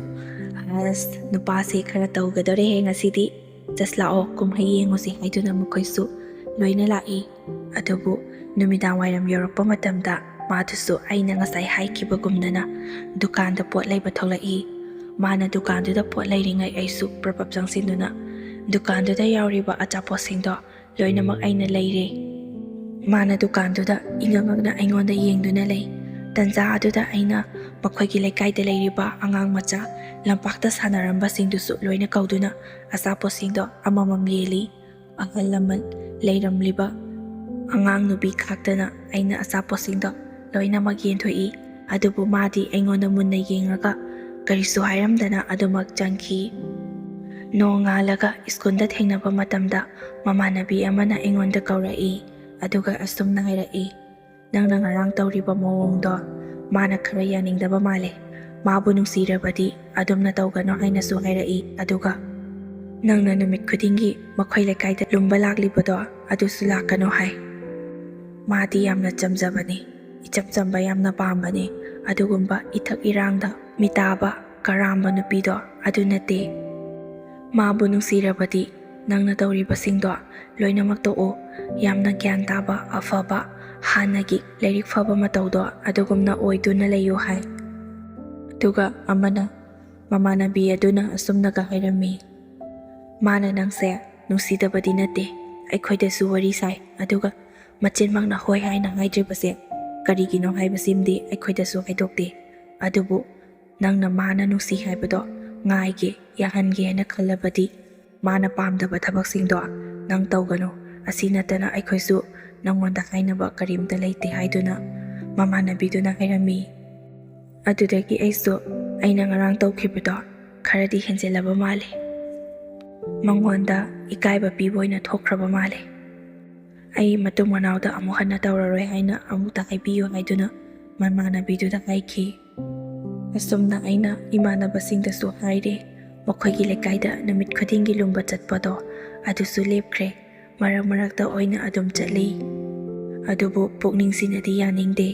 "ꯑꯁ, ꯅꯨꯄꯥꯁꯦ ꯈꯔ ꯇꯧꯒꯗꯣꯔꯦꯍꯦ ꯉꯁꯤꯗꯤ, ꯆꯠꯁ ꯂꯥꯛꯑꯣ, ꯀꯨꯝꯍꯩ ꯌꯦꯡꯉꯨꯁꯤ" ꯍꯥꯏꯗꯨꯅ ꯃꯈꯣꯏꯁꯨ ꯂꯣꯏꯅ ꯂꯥꯛꯏ꯫ ꯑꯗꯨꯕꯨ ꯅꯨꯃꯤꯗꯥꯡ ꯋꯥꯏꯔꯝ ꯌꯧꯔꯛꯄ ꯃꯇꯝꯗ ꯃꯥꯗꯨꯁꯨ ꯑꯩꯅ ꯉꯁꯥꯏ ꯍꯥꯏꯈꯤꯕꯒꯨꯝꯗꯅ ꯗꯨꯀꯥꯟꯗ ꯄꯣꯠ ꯂꯩꯕ ꯊꯣꯛꯂꯛꯏ꯫ ꯃꯥꯅ ꯗꯨꯀꯥꯟꯗꯨꯗ ꯄꯣꯠ ꯂꯩꯔꯤꯉꯩ ꯑꯩꯁꯨ ꯄ꯭ꯔꯞ ꯄ꯭ꯔꯞ ꯆꯪꯁꯤꯟꯗꯨꯅ ꯗꯨꯀꯥꯟꯗꯨꯗ ꯌꯥꯎꯔꯤꯕ ꯑꯆꯥꯄꯣꯠꯁꯤꯡꯗꯣ ꯂꯣꯏꯅꯃꯛ ꯑꯩꯅ ꯂꯩꯔꯦ꯫ ꯃꯥꯅ ꯗꯨꯀꯥꯟꯗꯨꯗ ꯏꯉꯛ ꯉꯛꯅ ꯑꯩꯉꯣꯟꯗ ꯌꯦꯡꯗꯨꯅ ꯂꯩ꯫ ꯇꯟꯖꯥ ꯑꯗꯨꯗ ꯑꯩꯅ ꯃꯈꯣꯏꯒꯤ ꯂꯩꯀꯥꯏꯗ ꯂꯩꯔꯤꯕ ꯑꯉꯥꯡ ꯃꯆꯥ ꯂꯝꯄꯥꯛꯇ ꯁꯥꯟꯅꯔꯝꯕꯁꯤꯡꯗꯨꯁꯨ ꯂꯣꯏꯅ ꯀꯧꯗꯨꯅ ꯑꯆꯥꯄꯣꯠꯁꯤꯡꯗꯣ ꯑꯃꯃꯝ ꯌꯦꯜꯂꯤ꯫ ꯑꯍꯜ ꯂꯃꯟ ꯂꯩꯔꯝꯂꯤꯕ ꯑꯉꯥꯡ ꯅꯨꯄꯤ ꯈꯥꯛꯇꯅ ꯑꯩꯅ ꯑꯆꯥꯄꯣꯠꯁꯤꯡꯗꯣ ꯂꯣꯏꯅꯃꯛ ꯌꯦꯟꯊꯣꯛꯏ꯫ ꯑꯗꯨꯕꯨ ꯃꯥꯗꯤ ꯑꯩꯉꯣꯟꯗ ꯃꯨꯟꯅ ꯌꯦꯡꯉꯒ ꯀꯔꯤꯁꯨ ꯍꯥꯏꯔꯝꯗꯅ ꯑꯗꯨꯃꯛ ꯆꯪꯈꯤ꯫ ꯅꯣꯡꯉꯥꯜꯂꯒ ꯁ꯭ꯀꯨꯜꯗ ꯊꯦꯡꯅꯕ ꯃꯇꯝꯗ ꯃꯃꯥꯟꯅꯕꯤ ꯑꯃꯅ ꯑꯩꯉꯣꯟꯗ ꯀꯧꯔꯛꯏ, ꯑꯗꯨꯒ ꯑꯁꯨꯝꯅ ꯍꯥꯏꯔꯛꯏ, "ꯅꯪꯅ ꯉꯔꯥꯡ ꯇꯧꯔꯤꯕ ꯃꯑꯣꯡꯗꯣ ꯃꯥꯅ ꯈꯔ ꯌꯥꯅꯤꯡꯗꯕ ꯃꯥꯜꯂꯦ꯫ ꯃꯥꯕꯨ ꯅꯨꯡꯁꯤꯔꯕꯗꯤ ꯑꯗꯨꯝꯅ ꯇꯧꯒꯅꯨ" ꯍꯥꯏꯅꯁꯨ ꯍꯥꯏꯔꯛꯏ꯫ ꯑꯗꯨꯒ "ꯅꯪꯅ ꯅꯨꯃꯤꯠ ꯈꯨꯗꯤꯡꯒꯤ ꯃꯈꯣꯏ ꯂꯩꯀꯥꯏꯗ ꯂꯨꯝꯕ ꯂꯥꯛꯂꯤꯕꯗꯣ ꯑꯗꯨꯁꯨ ꯂꯥꯛꯀꯅꯨ" ꯍꯥꯏ꯫ ꯃꯥꯗꯤ ꯌꯥꯝꯅ ꯆꯝꯖꯕꯅꯤ, ꯏꯆꯝ ꯆꯝꯕ ꯌꯥꯝꯅ ꯄꯥꯝꯕꯅꯤ꯫ ꯑꯗꯨꯒꯨꯝꯕ ꯏꯊꯛ ꯏꯔꯥꯡꯗ ꯃꯤꯇꯥꯕ ꯀꯔꯥꯝꯕ ꯅꯨꯄꯤꯗꯣ ꯑꯗꯨ ꯅꯠꯇꯦ꯫ ꯃꯥꯕꯨ ꯅꯨꯡꯁꯤꯔꯕꯗꯤ ꯅꯪꯅ ꯇꯧꯔꯤꯕꯁꯤꯡꯗꯣ ꯂꯣꯏꯅꯃꯛ ꯇꯣꯛꯎ꯫ ꯌꯥꯝꯅ ꯒ꯭ꯌꯥꯟ ꯇꯥꯕ, ꯑꯐꯕ, ꯍꯥꯟꯅꯒꯤ ꯂꯥꯏꯔꯤꯛ ꯐꯕ ꯃꯇꯧꯗꯣ ꯑꯗꯨꯒꯨꯝꯅ ꯑꯣꯏꯗꯨꯅ ꯂꯩꯌꯨ ꯍꯥꯏ꯫ ꯑꯗꯨꯒ ꯑꯃꯅ, ꯃꯃꯥꯟꯅꯕꯤ ꯑꯗꯨꯅ ꯑꯁꯨꯝꯅꯒ ꯍꯥꯏꯔꯝꯃꯤ, "ꯃꯥꯅ ꯅꯪꯁꯦ ꯅꯨꯡꯁꯤꯗꯕꯗꯤ ꯅꯠꯇꯦ, ꯑꯩꯈꯣꯏꯗꯁꯨ ꯋꯥꯔꯤ ꯁꯥꯏ, ꯑꯗꯨꯒ ꯃꯆꯤꯟꯃꯛꯅ ꯍꯣꯏ ꯍꯥꯏꯅ ꯍꯥꯏꯗ꯭ꯔꯤꯕꯁꯦ ꯀꯔꯤꯒꯤꯅꯣ ꯍꯥꯏꯕꯁꯤꯃꯗꯤ ꯑꯩꯈꯣꯏꯗꯁꯨ ꯍꯥꯏꯗꯣꯛꯇꯦ꯫ ꯑꯗꯨꯕꯨ ꯅꯪꯅ ꯃꯥꯅ ꯅꯨꯡꯁꯤ ꯍꯥꯏꯕꯗꯣ ꯉꯥꯏꯒꯦ, ꯌꯥꯍꯟꯒꯦ ꯍꯥꯏꯅ ꯈꯜꯂꯕꯗꯤ ꯃꯥꯅ ꯄꯥꯝꯗꯕ ꯊꯕꯛꯁꯤꯡꯗꯣ ꯅꯪ ꯇꯧꯒꯅꯨ꯫ ꯑꯁꯤ ꯅꯠꯇꯅ ꯑꯩꯈꯣꯏꯁꯨ ꯅꯪꯉꯣꯟꯗ ꯍꯥꯏꯅꯕ ꯀꯔꯤꯝꯇ ꯂꯩꯇꯦ ꯍꯥꯏꯗꯨꯅ ꯃꯃꯥꯟꯅꯕꯤꯗꯨꯅ ꯍꯥꯏꯔꯝꯃꯤ꯫ ꯑꯗꯨꯗꯒꯤ ꯑꯩꯁꯨ ꯑꯩꯅ ꯉꯔꯥꯡ ꯇꯧꯈꯤꯕꯗꯣ ꯈꯔꯗꯤ ꯍꯦꯟꯖꯤꯜꯂꯕ ꯃꯥꯜꯂꯦ꯫ ꯃꯉꯣꯟꯗ ꯏꯀꯥꯏꯕ ꯄꯤꯕ ꯑꯣꯏꯅ ꯊꯣꯛꯈ꯭ꯔꯕ ꯃꯥꯜꯂꯦ꯫ ꯑꯩ ꯃꯇꯨꯡ ꯃꯅꯥꯎꯗ ꯑꯃꯨꯛ ꯍꯟꯅ ꯇꯧꯔꯔꯣꯏ ꯍꯥꯏꯅ ꯑꯃꯨꯛꯇ ꯍꯥꯏꯕꯤꯌꯨ ꯍꯥꯏꯗꯨꯅ ꯃꯃꯥꯟꯅꯕꯤꯗꯨꯗ ꯍꯥꯏꯈꯤ꯫ ꯑꯁꯨꯝꯅ ꯑꯩꯅ ꯏꯃꯥꯟꯅꯕꯁꯤꯡꯗꯁꯨ ꯍꯥꯏꯔꯦ꯫ ꯃꯈꯣꯏꯒꯤ ꯂꯩꯀꯥꯏꯗ ꯅꯨꯃꯤꯠ ꯈꯨꯗꯤꯡꯒꯤ ꯂꯨꯝꯕ ꯆꯠꯄꯗꯣ ꯑꯗꯨꯁꯨ ꯂꯦꯞꯈ꯭ꯔꯦ꯫ ꯃꯔꯛ ꯃꯔꯛꯇ ꯑꯣꯏꯅ ꯑꯗꯨꯝ ꯆꯠꯂꯤ꯫ ꯑꯗꯨꯕꯨ ꯄꯨꯛꯅꯤꯡꯁꯤꯅꯗꯤ ꯌꯥꯅꯤꯡꯗꯦ꯫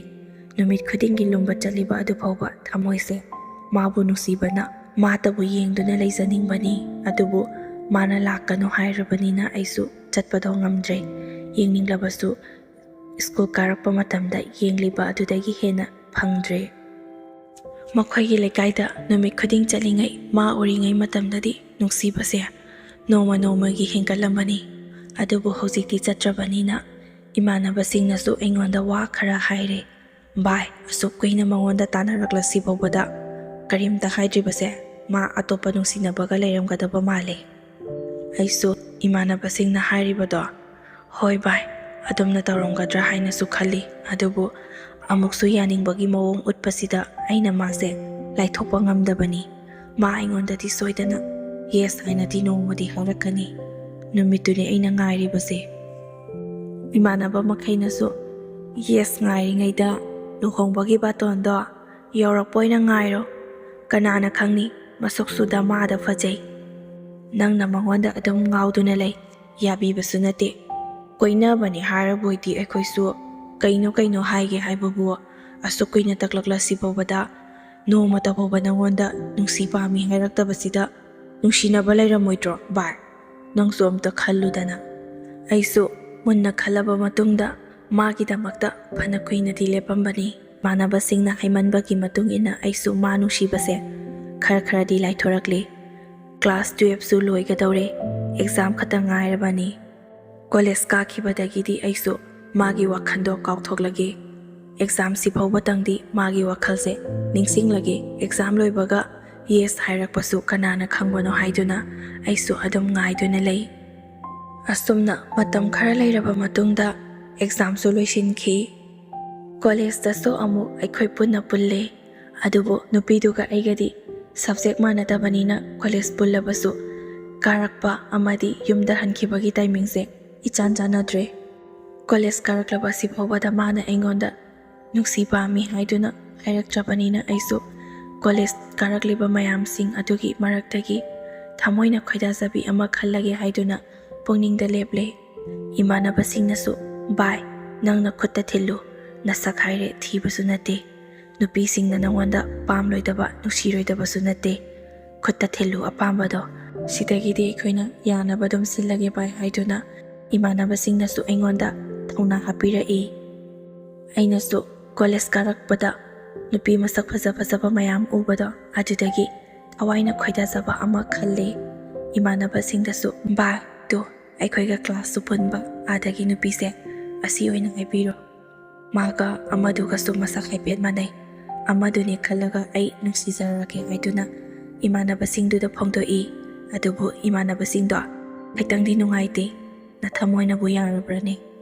ꯅꯨꯃꯤꯠ ꯈꯨꯗꯤꯡꯒꯤ ꯂꯨꯝꯕ ꯆꯠꯂꯤꯕ ꯑꯗꯨ ꯐꯥꯎꯕ ꯊꯃꯣꯏꯁꯦ ꯃꯥꯕꯨ ꯅꯨꯡꯁꯤꯕꯅ ꯃꯥꯇꯕꯨ ꯌꯦꯡꯗꯨꯅ ꯂꯩꯖꯅꯤꯡꯕꯅꯤ꯫ ꯑꯗꯨꯕꯨ ꯃꯥꯅ ꯂꯥꯛꯀꯅꯨ ꯍꯥꯏꯔꯕꯅꯤꯅ ꯑꯩꯁꯨ ꯆꯠꯄꯗꯣ ꯉꯝꯗ꯭ꯔꯦ꯫ ꯌꯦꯡꯅꯤꯡꯂꯕꯁꯨ ꯁ꯭ꯀꯨꯜ ꯀꯥꯔꯛꯄ ꯃꯇꯝꯗ ꯌꯦꯡꯂꯤꯕ ꯑꯗꯨꯗꯒꯤ ꯍꯦꯟꯅ ꯐꯪꯗ꯭ꯔꯦ꯫ ꯃꯈꯣꯏꯒꯤ ꯂꯩꯀꯥꯏꯗ ꯅꯨꯃꯤꯠ ꯈꯨꯗꯤꯡ ꯆꯠꯂꯤꯉꯩ ꯃꯥ ꯎꯔꯤꯉꯩ ꯃꯇꯝꯗꯗꯤ ꯅꯨꯡꯁꯤꯕꯁꯦ ꯅꯣꯡꯃ ꯅꯣꯡꯃꯒꯤ ꯍꯦꯟꯒꯠꯂꯝꯕꯅꯤ꯫ ꯑꯗꯨꯕꯨ ꯍꯧꯖꯤꯛꯇꯤ ꯆꯠꯇ꯭ꯔꯕꯅꯤꯅ ꯏꯃꯥꯟꯅꯕꯁꯤꯡꯅꯁꯨ ꯑꯩꯉꯣꯟꯗ ꯋꯥ ꯈꯔ ꯍꯥꯏꯔꯦ꯫ "ꯚꯥꯏ, ꯑꯁꯨꯛ ꯀꯨꯏꯅ ꯃꯉꯣꯟꯗ ꯇꯥꯟꯅꯔꯛꯂꯁꯤ ꯐꯥꯎꯕꯗ ꯀꯔꯤꯝꯇ ꯍꯥꯏꯗ꯭ꯔꯤꯕꯁꯦ ꯃꯥ ꯑꯇꯣꯞꯄ ꯅꯨꯡꯁꯤꯅꯕꯒ ꯂꯩꯔꯝꯒꯗꯕ ꯃꯥꯜꯂꯦ꯫" ꯑꯩꯁꯨ ꯏꯃꯥꯟꯅꯕꯁꯤꯡꯅ ꯍꯥꯏꯔꯤꯕꯗꯣ "ꯍꯣꯏ ꯚꯥꯏ, ꯑꯗꯨꯝꯅ ꯇꯧꯔꯝꯒꯗ꯭ꯔꯥ" ꯍꯥꯏꯅꯁꯨ ꯈꯜꯂꯤ꯫ ꯑꯗꯨꯕꯨ ꯑꯃꯨꯛꯁꯨ ꯌꯥꯅꯤꯡꯕꯒꯤ ꯃꯑꯣꯡ ꯎꯠꯄꯁꯤꯗ ꯑꯩꯅ ꯃꯥꯁꯦ ꯂꯥꯏꯊꯣꯛꯄ ꯉꯝꯗꯕꯅꯤ꯫ ꯃꯥ ꯑꯩꯉꯣꯟꯗꯗꯤ ꯁꯣꯏꯗꯅ "ꯌꯦꯁ" ꯍꯥꯏꯅꯗꯤ ꯅꯣꯡꯃꯗꯤ ꯍꯥꯏꯔꯛꯀꯅꯤ꯫ ꯅꯨꯃꯤꯠꯇꯨꯅꯤ ꯑꯩꯅ ꯉꯥꯏꯔꯤꯕꯁꯦ꯫ ꯏꯃꯥꯟꯅꯕ ꯃꯈꯩꯅꯁꯨ "ꯌꯦꯁ" ꯉꯥꯏꯔꯤꯉꯩꯗ ꯂꯨꯍꯣꯡꯕꯒꯤ ꯕꯥꯇꯣꯟꯗꯣ ꯌꯧꯔꯛꯄ ꯑꯣꯏꯅ ꯉꯥꯏꯔꯣ꯫ ꯀꯅꯥꯅ ꯈꯪꯅꯤ, ꯃꯁꯛꯁꯨ ꯗꯃꯥꯗ ꯐꯖꯩ꯫ ꯅꯪꯅ ꯃꯉꯣꯟꯗ ꯑꯗꯨꯝ ꯉꯥꯎꯗꯨꯅ ꯂꯩ, ꯌꯥꯕꯤꯕꯁꯨ ꯅꯠꯇꯦ꯫ ꯀꯣꯏꯅꯕꯅꯤ ꯍꯥꯏꯔꯕꯣꯏꯗꯤ ꯑꯩꯈꯣꯏꯁꯨ ꯀꯩꯅꯣ ꯀꯩꯅꯣ ꯍꯥꯏꯒꯦ ꯍꯥꯏꯕꯕꯨ ꯑꯁꯨꯛ ꯀꯨꯏꯅ ꯇꯛꯂꯛꯂꯁꯤ ꯐꯥꯎꯕꯗ ꯅꯣꯡꯃꯇ ꯐꯥꯎꯕ ꯅꯉꯣꯟꯗ ꯅꯨꯡꯁꯤ ꯄꯥꯝꯃꯤ ꯍꯥꯏꯔꯛꯇꯕꯁꯤꯗ ꯅꯨꯡꯁꯤꯅꯕ ꯂꯩꯔꯝꯃꯣꯏꯗ꯭ꯔꯣ ꯚꯥꯏ? ꯅꯪꯁꯨ ꯑꯝꯇ ꯈꯜꯂꯨꯗꯅ꯫ ꯑꯩꯁꯨ ꯃꯨꯟꯅ ꯈꯜꯂꯕ ꯃꯇꯨꯡꯗ ꯃꯥꯒꯤꯗꯃꯛꯇ ꯐꯅ ꯀꯨꯏꯅꯗꯤ ꯂꯦꯞꯄꯝꯕꯅꯤ꯫ ꯏꯃꯥꯟꯅꯕꯁꯤꯡꯅ ꯍꯥꯏꯃꯟꯕꯒꯤ ꯃꯇꯨꯡ ꯏꯟꯅ ꯑꯩꯁꯨ ꯃꯥ ꯅꯨꯡꯁꯤꯕꯁꯦ ꯈꯔ ꯈꯔꯗꯤ ꯂꯥꯏꯊꯣꯔꯛꯂꯤ꯫ ꯀ꯭ꯂꯥꯁ ꯇꯨꯌꯦꯜꯞꯁꯨ ꯂꯣꯏꯒꯗꯧꯔꯦ, ꯑꯦꯛꯖꯥꯝ ꯈꯛꯇ ꯉꯥꯏꯔꯕꯅꯤ꯫ ꯀꯣꯂꯦꯖ ꯀꯥꯈꯤꯕꯗꯒꯤꯗꯤ ꯑꯩꯁꯨ ꯃꯥꯒꯤ ꯋꯥꯈꯜꯗꯣ ꯀꯥꯎꯊꯣꯛꯂꯒꯦ꯫ ꯑꯦꯛꯖꯥꯝꯁꯤ ꯐꯥꯎꯕꯇꯪꯗꯤ ꯃꯥꯒꯤ ꯋꯥꯈꯜꯁꯦ ꯅꯤꯡꯁꯤꯡꯂꯒꯦ꯫ ꯑꯦꯛꯖꯥꯝ ꯂꯣꯏꯕꯒ ꯌꯦꯁ ꯍꯥꯏꯔꯛꯄꯁꯨ ꯀꯅꯥꯅ ꯈꯪꯕꯅꯣ ꯍꯥꯏꯗꯨꯅ ꯑꯩꯁꯨ ꯑꯗꯨꯝ ꯉꯥꯏꯗꯨꯅ ꯂꯩ꯫ ꯑꯁꯨꯝꯅ ꯃꯇꯝ ꯈꯔ ꯂꯩꯔꯕ ꯃꯇꯨꯡꯗ ꯑꯦꯛꯖꯥꯝꯁꯨ ꯂꯣꯏꯁꯤꯟꯈꯤ꯫ ꯀꯣꯂꯦꯖꯇꯁꯨ ꯑꯃꯨꯛ ꯑꯩꯈꯣꯏ ꯄꯨꯟꯅ ꯄꯨꯜꯂꯦ꯫ ꯑꯗꯨꯕꯨ ꯅꯨꯄꯤꯗꯨꯒ ꯑꯩꯒꯗꯤ ꯁꯕꯖꯦꯛ ꯃꯥꯟꯅꯗꯕꯅꯤꯅ ꯀꯣꯂꯦꯖ ꯄꯨꯜꯂꯕꯁꯨ ꯀꯥꯔꯛꯄ ꯑꯃꯗꯤ ꯌꯨꯝꯗ ꯍꯟꯈꯤꯕꯒꯤ ꯇꯥꯏꯃꯤꯡꯁꯦ ꯏꯆꯥꯟ ꯆꯥꯟꯅꯗ꯭ꯔꯦ꯫ ꯀꯣꯂꯦꯖ ꯀꯥꯔꯛꯂꯕ ꯑꯁꯤ ꯐꯥꯎꯕꯗ ꯃꯥꯅ ꯑꯩꯉꯣꯟꯗ ꯅꯨꯡꯁꯤ ꯄꯥꯝꯃꯤ ꯍꯥꯏꯗꯨꯅ ꯍꯥꯏꯔꯛꯇ꯭ꯔꯕꯅꯤꯅ ꯑꯩꯁꯨ ꯀꯣꯂꯦꯖ ꯀꯥꯔꯛꯂꯤꯕ ꯃꯌꯥꯝꯁꯤꯡ ꯑꯗꯨꯒꯤ ꯃꯔꯛꯇꯒꯤ ꯊꯃꯣꯏꯅ ꯈꯣꯏꯗꯥꯖꯕꯤ ꯑꯃ ꯈꯜꯂꯒꯦ ꯍꯥꯏꯗꯨꯅ ꯄꯨꯛꯅꯤꯡꯗ ꯂꯦꯞꯂꯦ꯫ ꯏꯃꯥꯟꯅꯕꯁꯤꯡꯅꯁꯨ, "ꯚꯥꯏ, ꯅꯪꯅ ꯈꯨꯠꯇ ꯊꯤꯜꯂꯨ, ꯅꯁꯛ ꯍꯥꯏꯔꯦ ꯊꯤꯕꯁꯨ ꯅꯠꯇꯦ, ꯅꯨꯄꯤꯁꯤꯡꯅ ꯅꯪꯉꯣꯟꯗ ꯄꯥꯝꯂꯣꯏꯗꯕ, ꯅꯨꯡꯁꯤꯔꯣꯏꯗꯕꯁꯨ ꯅꯠꯇꯦ, ꯈꯨꯠꯇ ꯊꯤꯜꯂꯨ ꯑꯄꯥꯝꯕꯗꯣ, ꯁꯤꯗꯒꯤꯗꯤ ꯑꯩꯈꯣꯏꯅ ꯌꯥꯅꯕ ꯑꯗꯨꯝ ꯁꯤꯜꯂꯒꯦ ꯚꯥꯏ" ꯍꯥꯏꯗꯨꯅ ꯏꯃꯥꯟꯅꯕꯁꯤꯡꯅꯁꯨ ꯑꯩꯉꯣꯟꯗ ꯊꯧꯅꯥ ꯍꯥꯞꯄꯤꯔꯛꯏ꯫ ꯑꯩꯅꯁꯨ ꯀꯣꯂꯦꯖ ꯀꯥꯔꯛꯄꯗ ꯅꯨꯄꯤ ꯃꯁꯛ ꯐꯖ ꯐꯖꯕ ꯃꯌꯥꯝ ꯎꯕꯗꯣ ꯑꯗꯨꯗꯒꯤ ꯊꯋꯥꯏꯅ ꯈꯣꯏꯗꯥꯖꯕ ꯑꯃ ꯈꯜꯂꯤ꯫ ꯏꯃꯥꯟꯅꯕꯁꯤꯡꯗꯁꯨ, "ꯚꯥꯏ, ꯇꯨ ꯑꯩꯈꯣꯏꯒ ꯀ꯭ꯂꯥꯁꯁꯨ ꯄꯨꯟꯕ ꯑꯥꯗꯒꯤ ꯅꯨꯄꯤꯁꯦ ꯑꯁꯤ ꯑꯣꯏꯅ ꯍꯥꯏꯕꯤꯔꯣ, ꯃꯥꯒ ꯑꯃꯗꯨꯒꯁꯨ ꯃꯁꯛ ꯍꯥꯏꯐꯦꯠ ꯃꯥꯟꯅꯩ, ꯑꯃꯗꯨꯅꯤ ꯈꯜꯂꯒ ꯑꯩ ꯅꯨꯡꯁꯤꯖꯔꯒꯦ" ꯍꯥꯏꯗꯨꯅ ꯏꯃꯥꯟꯅꯕꯁꯤꯡꯗꯨꯗ ꯐꯣꯡꯗꯣꯛꯏ꯫ ꯑꯗꯨꯕꯨ ꯏꯃꯥꯟꯅꯕꯁꯤꯡꯗꯣ ꯈꯤꯇꯪꯗꯤ ꯅꯨꯡꯉꯥꯏꯇꯦ꯫ "ꯅꯊꯃꯣꯏꯅꯕꯨ ꯌꯥꯔꯕ꯭ꯔꯅꯦ?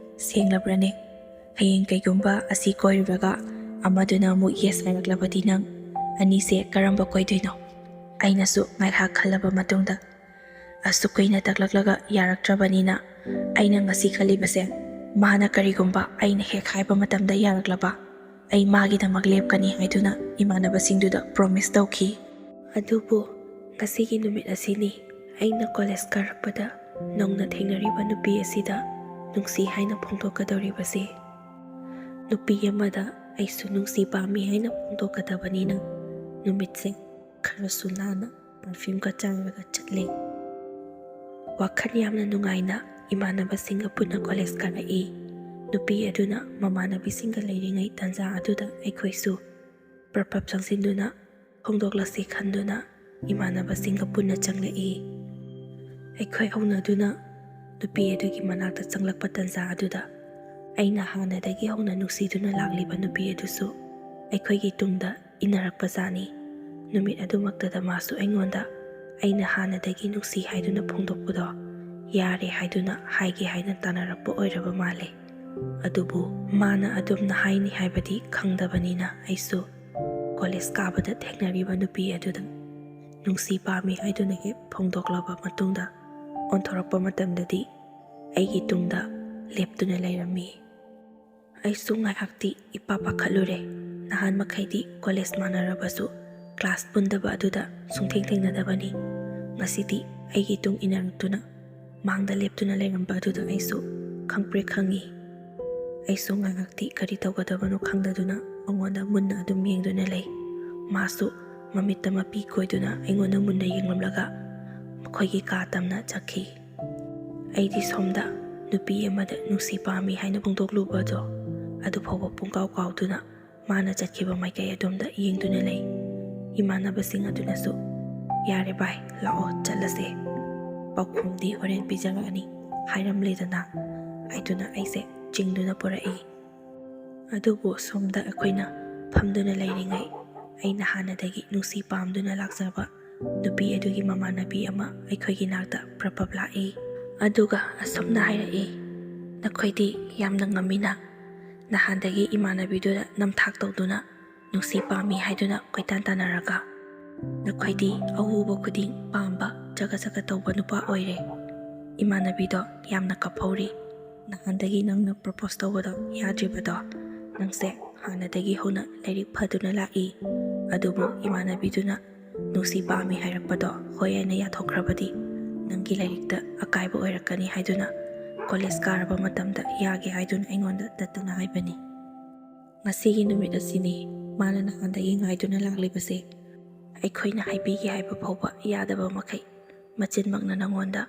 ꯁꯦꯡꯂꯕ꯭ꯔꯅꯦ? ꯍꯌꯦꯡ ꯀꯩꯒꯨꯝꯕ ꯑꯁꯤ ꯀꯣꯏꯔꯨꯔꯒ ꯑꯃꯗꯨꯅ ꯑꯃꯨꯛ ꯌꯦꯁ ꯍꯥꯏꯔꯛꯂꯕꯗꯤ ꯅꯪ ꯑꯅꯤꯁꯦ ꯀꯔꯝꯕ ꯀꯣꯏꯗꯣꯏꯅꯣ?" ꯑꯩꯅꯁꯨ ꯉꯥꯏꯍꯥꯛ ꯈꯜꯂꯕ ꯃꯇꯨꯡꯗ, ꯑꯁꯨꯛ ꯀꯨꯏꯅ ꯇꯛꯂꯛꯂꯒ ꯌꯥꯔꯛꯇ꯭ꯔꯕꯅꯤꯅ ꯑꯩꯅ ꯉꯁꯤ ꯈꯜꯂꯤꯕꯁꯦ, ꯃꯥꯅ ꯀꯔꯤꯒꯨꯝꯕ ꯑꯩꯅ ꯍꯦꯛ ꯍꯥꯏꯕ ꯃꯇꯝꯗ ꯌꯥꯔꯛꯂꯕ, ꯑꯩ ꯃꯥꯒꯤꯗꯃꯛ ꯂꯦꯞꯀꯅꯤ ꯍꯥꯏꯗꯨꯅ ꯏꯃꯥꯟꯅꯕꯁꯤꯡꯗꯨꯗ ꯄ꯭ꯔꯣꯃꯤꯁ ꯇꯧꯈꯤ꯫ ꯑꯗꯨꯕꯨ ꯉꯁꯤꯒꯤ ꯅꯨꯃꯤꯠ ꯑꯁꯤꯅꯤ ꯑꯩꯅ ꯀꯣꯂꯦꯖ ꯀꯥꯔꯛꯄꯗ ꯅꯧꯅ ꯊꯦꯡꯅꯔꯤꯕ ꯅꯨꯄꯤ ꯑꯁꯤꯗ ꯅꯨꯡꯁꯤ ꯍꯥꯏꯅ ꯐꯣꯡꯗꯣꯛꯀꯗꯧꯔꯤꯕꯁꯤ꯫ ꯅꯨꯄꯤ ꯑꯃꯗ ꯑꯩꯁꯨ ꯅꯨꯡꯁꯤ ꯄꯥꯝꯃꯤ ꯍꯥꯏꯅ ꯐꯣꯡꯗꯣꯛꯀꯗꯕꯅꯤꯅ ꯅꯨꯃꯤꯠꯁꯦ ꯈꯔꯁꯨ ꯅꯥꯟꯅ ꯄꯔꯐ꯭ꯌꯨꯝꯒ ꯆꯥꯏꯔꯒ ꯆꯠꯂꯦ꯫ ꯋꯥꯈꯜ ꯌꯥꯝꯅ ꯅꯨꯡꯉꯥꯏꯅ ꯏꯃꯥꯟꯅꯕꯁꯤꯡꯒ ꯄꯨꯟꯅ ꯀꯣꯂꯦꯖ ꯀꯥꯔꯛꯏ꯫ ꯅꯨꯄꯤ ꯑꯗꯨꯅ ꯃꯃꯥꯟꯅꯕꯤꯁꯤꯡꯒ ꯂꯩꯔꯤꯉꯩ ꯇꯥꯟꯖꯥ ꯑꯗꯨꯗ ꯑꯩꯈꯣꯏꯁꯨ ꯄ꯭ꯔꯞ ꯄ꯭ꯔꯞ ꯆꯪꯁꯤꯟꯗꯨꯅ ꯐꯣꯡꯗꯣꯛꯂꯁꯤ ꯈꯟꯗꯨꯅ ꯏꯃꯥꯟꯅꯕꯁꯤꯡꯒ ꯄꯨꯟꯅ ꯆꯪꯂꯛꯏ꯫ ꯑꯩꯈꯣꯏ ꯍꯧꯅꯗꯨꯅ ꯅꯨꯄꯤ ꯑꯗꯨꯒꯤ ꯃꯅꯥꯛꯇ ꯆꯪꯂꯛꯄ ꯇꯥꯟꯖꯥ ꯑꯗꯨꯗ ꯑꯩꯅ ꯍꯥꯟꯅꯗꯒꯤ ꯍꯧꯅ ꯅꯨꯡꯁꯤꯗꯨꯅ ꯂꯥꯛꯂꯤꯕ ꯅꯨꯄꯤ ꯑꯗꯨꯁꯨ ꯑꯩꯈꯣꯏꯒꯤ ꯇꯨꯡꯗ ꯏꯟꯅꯔꯛꯄꯖꯥꯠꯅꯤ꯫ ꯅꯨꯃꯤꯠ ꯑꯗꯨꯃꯛꯇꯗ ꯃꯥꯁꯨ ꯑꯩꯉꯣꯟꯗ ꯑꯩꯅ ꯍꯥꯟꯅꯗꯒꯤ ꯅꯨꯡꯁꯤ ꯍꯥꯏꯗꯨꯅ ꯐꯣꯡꯗꯣꯛꯄꯗꯣ ꯌꯥꯔꯦ ꯍꯥꯏꯗꯨꯅ ꯍꯥꯏꯒꯦ ꯍꯥꯏꯅ ꯇꯥꯟꯅꯔꯛꯄ ꯑꯣꯏꯔꯕ ꯃꯥꯜꯂꯦ꯫ ꯑꯗꯨꯕꯨ ꯃꯥꯅ ꯑꯗꯨꯝꯅ ꯍꯥꯏꯅꯤ ꯍꯥꯏꯕꯗꯤ ꯈꯪꯗꯕꯅꯤꯅ ꯑꯩꯁꯨ ꯀꯣꯂꯦꯖ ꯀꯥꯕꯗ ꯊꯦꯡꯅꯔꯤꯕ ꯅꯨꯄꯤ ꯑꯗꯨꯗ ꯅꯨꯡꯁꯤ ꯄꯥꯝꯃꯤ ꯍꯥꯏꯗꯨꯅ ꯍꯦꯛ ꯐꯣꯡꯗꯣꯛꯂꯕ ꯃꯇꯨꯡꯗ ꯑꯣꯟꯊꯣꯔꯛꯄ ꯃꯇꯝꯗꯗꯤ ꯑꯩꯒꯤ ꯇꯨꯡꯗ ꯂꯦꯞꯇꯨꯅ ꯂꯩꯔꯝꯃꯤ꯫ ꯑꯩꯁꯨ ꯉꯥꯏꯍꯥꯛꯇꯤ ꯏꯄꯥ ꯄꯥꯈꯠꯂꯨꯔꯦ꯫ ꯅꯍꯥꯟ ꯃꯈꯩꯗꯤ ꯀꯣꯂꯦꯖ ꯃꯥꯟꯅꯔꯕꯁꯨ ꯀ꯭ꯂꯥꯁ ꯄꯨꯟꯗꯕ ꯑꯗꯨꯗ ꯁꯨꯡꯊꯦꯡ ꯊꯦꯡꯅꯗꯕꯅꯤ꯫ ꯉꯁꯤꯗꯤ ꯑꯩꯒꯤ ꯇꯨꯡ ꯏꯟꯅꯔꯛꯇꯨꯅ ꯃꯥꯡꯗ ꯂꯦꯞꯇꯨꯅ ꯂꯩꯔꯝꯕ ꯑꯗꯨꯗ ꯑꯩꯁꯨ ꯈꯪꯄ꯭ꯔꯦꯛ ꯈꯪꯉꯤ꯫ ꯑꯩꯁꯨ ꯉꯥꯏꯍꯥꯛꯇꯤ ꯀꯔꯤ ꯇꯧꯒꯗꯕꯅꯣ ꯈꯪꯗꯗꯨꯅ ꯃꯉꯣꯟꯗ ꯃꯨꯟꯅ ꯑꯗꯨꯝ ꯌꯦꯡꯗꯨꯅ ꯂꯩ꯫ ꯃꯥꯁꯨ ꯃꯃꯤꯠꯇ ꯃꯄꯤ ꯀꯣꯏꯗꯨꯅ ꯑꯩꯉꯣꯟꯗ ꯃꯨꯟꯅ ꯌꯦꯡꯂꯝꯂꯒ ꯃꯈꯣꯏꯒꯤ ꯀꯥ ꯇꯝꯅ ꯆꯠꯈꯤ꯫ ꯑꯩꯗꯤ ꯁꯣꯝꯗ ꯅꯨꯄꯤ ꯑꯃꯗ ꯅꯨꯡꯁꯤ ꯄꯥꯝꯃꯤ ꯍꯥꯏꯅ ꯐꯣꯡꯗꯣꯛꯂꯨꯕꯗꯣ ꯑꯗꯨ ꯐꯥꯎꯕ ꯄꯨꯡꯀꯥꯎ ꯀꯥꯎꯗꯨꯅ ꯃꯥꯅ ꯆꯠꯈꯤꯕ ꯃꯥꯏꯀꯩ ꯑꯗꯣꯝꯗ ꯌꯦꯡꯗꯨꯅ ꯂꯩ꯫ ꯏꯃꯥꯟꯅꯕꯁꯤꯡ ꯑꯗꯨꯅꯁꯨ, "ꯌꯥꯔꯦ ꯚꯥꯏ, ꯂꯥꯛꯑꯣ ꯆꯠꯂꯁꯦ, ꯄꯥꯎꯈꯨꯝꯗꯤ ꯍꯣꯔꯦꯟ ꯄꯤꯖꯔꯛꯑꯅꯤ" ꯍꯥꯏꯔꯝꯂꯦꯗꯅ꯫ ꯍꯥꯏꯗꯨꯅ ꯑꯩꯁꯦ ꯆꯤꯡꯗꯨꯅ ꯄꯨꯔꯛꯏ꯫ ꯑꯗꯨꯕꯨ ꯁꯣꯝꯗ ꯑꯩꯈꯣꯏꯅ ꯐꯝꯗꯨꯅ ꯂꯩꯔꯤꯉꯩ ꯑꯩꯅ ꯍꯥꯟꯅꯗꯒꯤ ꯅꯨꯡꯁꯤ ꯄꯥꯝꯗꯨꯅ ꯂꯥꯛꯆꯕ ꯅꯨꯄꯤ ꯑꯗꯨꯒꯤ ꯃꯃꯥꯟꯅꯕꯤ ꯑꯃ ꯑꯩꯈꯣꯏꯒꯤ ꯅꯥꯛꯇ ꯄ꯭ꯔꯞ ꯄ꯭ꯔꯞ ꯂꯥꯛꯏ꯫ ꯑꯗꯨꯒ ꯑꯁꯨꯝꯅ ꯍꯥꯏꯔꯛꯏ, "ꯅꯈꯣꯏꯗꯤ ꯌꯥꯝꯅ ꯉꯝꯃꯤꯅ, ꯅꯍꯥꯟꯗꯒꯤ ꯏꯃꯥꯟꯅꯕꯤꯗꯨꯗ ꯅꯝꯊꯥꯛ ꯇꯧꯗꯨꯅ ꯅꯨꯡꯁꯤ ꯄꯥꯝꯃꯤ ꯍꯥꯏꯗꯨꯅ ꯀꯣꯏꯇꯥꯟ ꯇꯥꯟꯅꯔꯒ ꯅꯈꯣꯏꯗꯤ ꯑꯎꯕ ꯈꯨꯗꯤꯡ ꯄꯥꯝꯕ ꯆꯒꯠ ꯆꯒꯠ ꯇꯧꯕ ꯅꯨꯄꯥ ꯑꯣꯏꯔꯦ꯫ ꯏꯃꯥꯟꯅꯕꯤꯗꯣ ꯌꯥꯝꯅ ꯀꯞꯍꯧꯔꯤ꯫ ꯅꯍꯥꯟꯗꯒꯤ ꯅꯪꯅ ꯄ꯭ꯔꯣꯄꯣꯁ ꯇꯧꯕꯗꯣ ꯌꯥꯗ꯭ꯔꯤꯕꯗꯣ ꯅꯪꯁꯦ ꯍꯥꯟꯅꯗꯒꯤ ꯍꯧꯅ ꯂꯥꯏꯔꯤꯛ ꯐꯗꯨꯅ ꯂꯥꯛꯏ, ꯑꯗꯨꯕꯨ ꯏꯃꯥꯟꯅꯕꯤꯗꯨꯅ ꯅꯨꯡꯁꯤ ꯄꯥꯝꯃꯤ ꯍꯥꯏꯔꯛꯄꯗꯣ ꯍꯣꯏ ꯍꯥꯏꯅ ꯌꯥꯊꯣꯛꯈ꯭ꯔꯕꯗꯤ ꯅꯪꯒꯤ ꯂꯥꯏꯔꯤꯛꯇ ꯑꯀꯥꯏꯕ ꯑꯣꯏꯔꯛꯀꯅꯤ ꯍꯥꯏꯗꯨꯅ ꯀꯣꯂꯦꯖ ꯀꯥꯔꯕ ꯃꯇꯝꯗ ꯌꯥꯒꯦ ꯍꯥꯏꯗꯨꯅ ꯑꯩꯉꯣꯟꯗ ꯇꯠꯇꯅ ꯍꯥꯏꯕꯅꯤ꯫ ꯉꯁꯤꯒꯤ ꯅꯨꯃꯤꯠ ꯑꯁꯤꯅꯤ ꯃꯥꯅ ꯅꯍꯥꯟꯗꯒꯤ ꯉꯥꯏꯗꯨꯅ ꯂꯥꯛꯂꯤꯕꯁꯦ꯫ ꯑꯩꯈꯣꯏꯅ ꯍꯥꯏꯕꯤꯒꯦ ꯍꯥꯏꯕ ꯐꯥꯎꯕ ꯌꯥꯗꯕ ꯃꯈꯩ ꯃꯆꯤꯟꯃꯛꯅ ꯅꯪꯉꯣꯟꯗ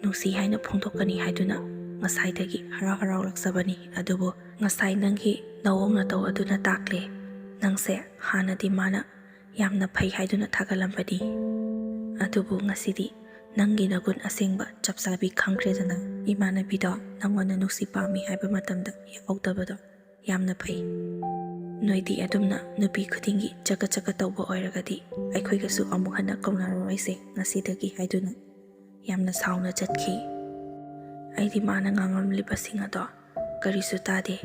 ꯅꯨꯡꯁꯤ ꯍꯥꯏꯅ ꯐꯣꯡꯗꯣꯛꯀꯅꯤ ꯍꯥꯏꯗꯨꯅ ꯉꯁꯥꯏꯗꯒꯤ ꯍꯔꯥꯎ ꯍꯔꯥꯎ ꯂꯥꯛꯆꯕꯅꯤ꯫ ꯑꯗꯨꯕꯨ ꯉꯁꯥꯏ ꯅꯪꯒꯤ ꯅꯑꯣꯡ ꯅꯇꯧ ꯑꯗꯨꯅ ꯇꯥꯛꯂꯦ, ꯅꯪꯁꯦ ꯍꯥꯟꯅꯗꯤ ꯃꯥꯅ ꯌꯥꯝꯅ ꯐꯩ ꯍꯥꯏꯗꯨꯅ ꯊꯥꯒꯠꯂꯝꯕꯅꯤ꯫ ꯑꯗꯨꯕꯨ ꯉꯁꯤꯗꯤ ꯅꯪꯒꯤ ꯅꯒꯨꯟ ꯑꯁꯦꯡꯕ ꯆꯞ ꯆꯥꯕꯤ ꯈꯪꯈ꯭ꯔꯦꯗꯅ꯫ ꯏꯃꯥꯟꯅꯕꯤꯗꯣ ꯅꯪꯉꯣꯟꯗ ꯅꯨꯡꯁꯤ ꯄꯥꯝꯃꯤ ꯍꯥꯏꯕ ꯃꯇꯝꯗ ꯌꯥꯍꯧꯗꯕꯗꯣ ꯌꯥꯝꯅ ꯐꯩ꯫ ꯅꯣꯏꯗꯤ ꯑꯗꯨꯝꯅ ꯅꯨꯄꯤ ꯈꯨꯗꯤꯡꯒꯤ ꯆꯀꯠ ꯆꯀꯠ ꯇꯧꯕ ꯑꯣꯏꯔꯒꯗꯤ ꯑꯩꯈꯣꯏꯒꯁꯨ ꯑꯃꯨꯛ ꯍꯟꯅ ꯀꯧꯅꯔꯔꯣꯏꯁꯦ ꯉꯁꯤꯗꯒꯤ ꯍꯥꯏꯗꯨꯅ ꯌꯥꯝꯅ ꯁꯥꯎꯅ ꯆꯠꯈꯤ꯫ ꯑꯩꯗꯤ ꯃꯥꯅ ꯉꯥꯡꯂꯝꯂꯤꯕꯁꯤꯡ ꯑꯗꯣ ꯀꯔꯤꯁꯨ ꯇꯥꯗꯦ꯫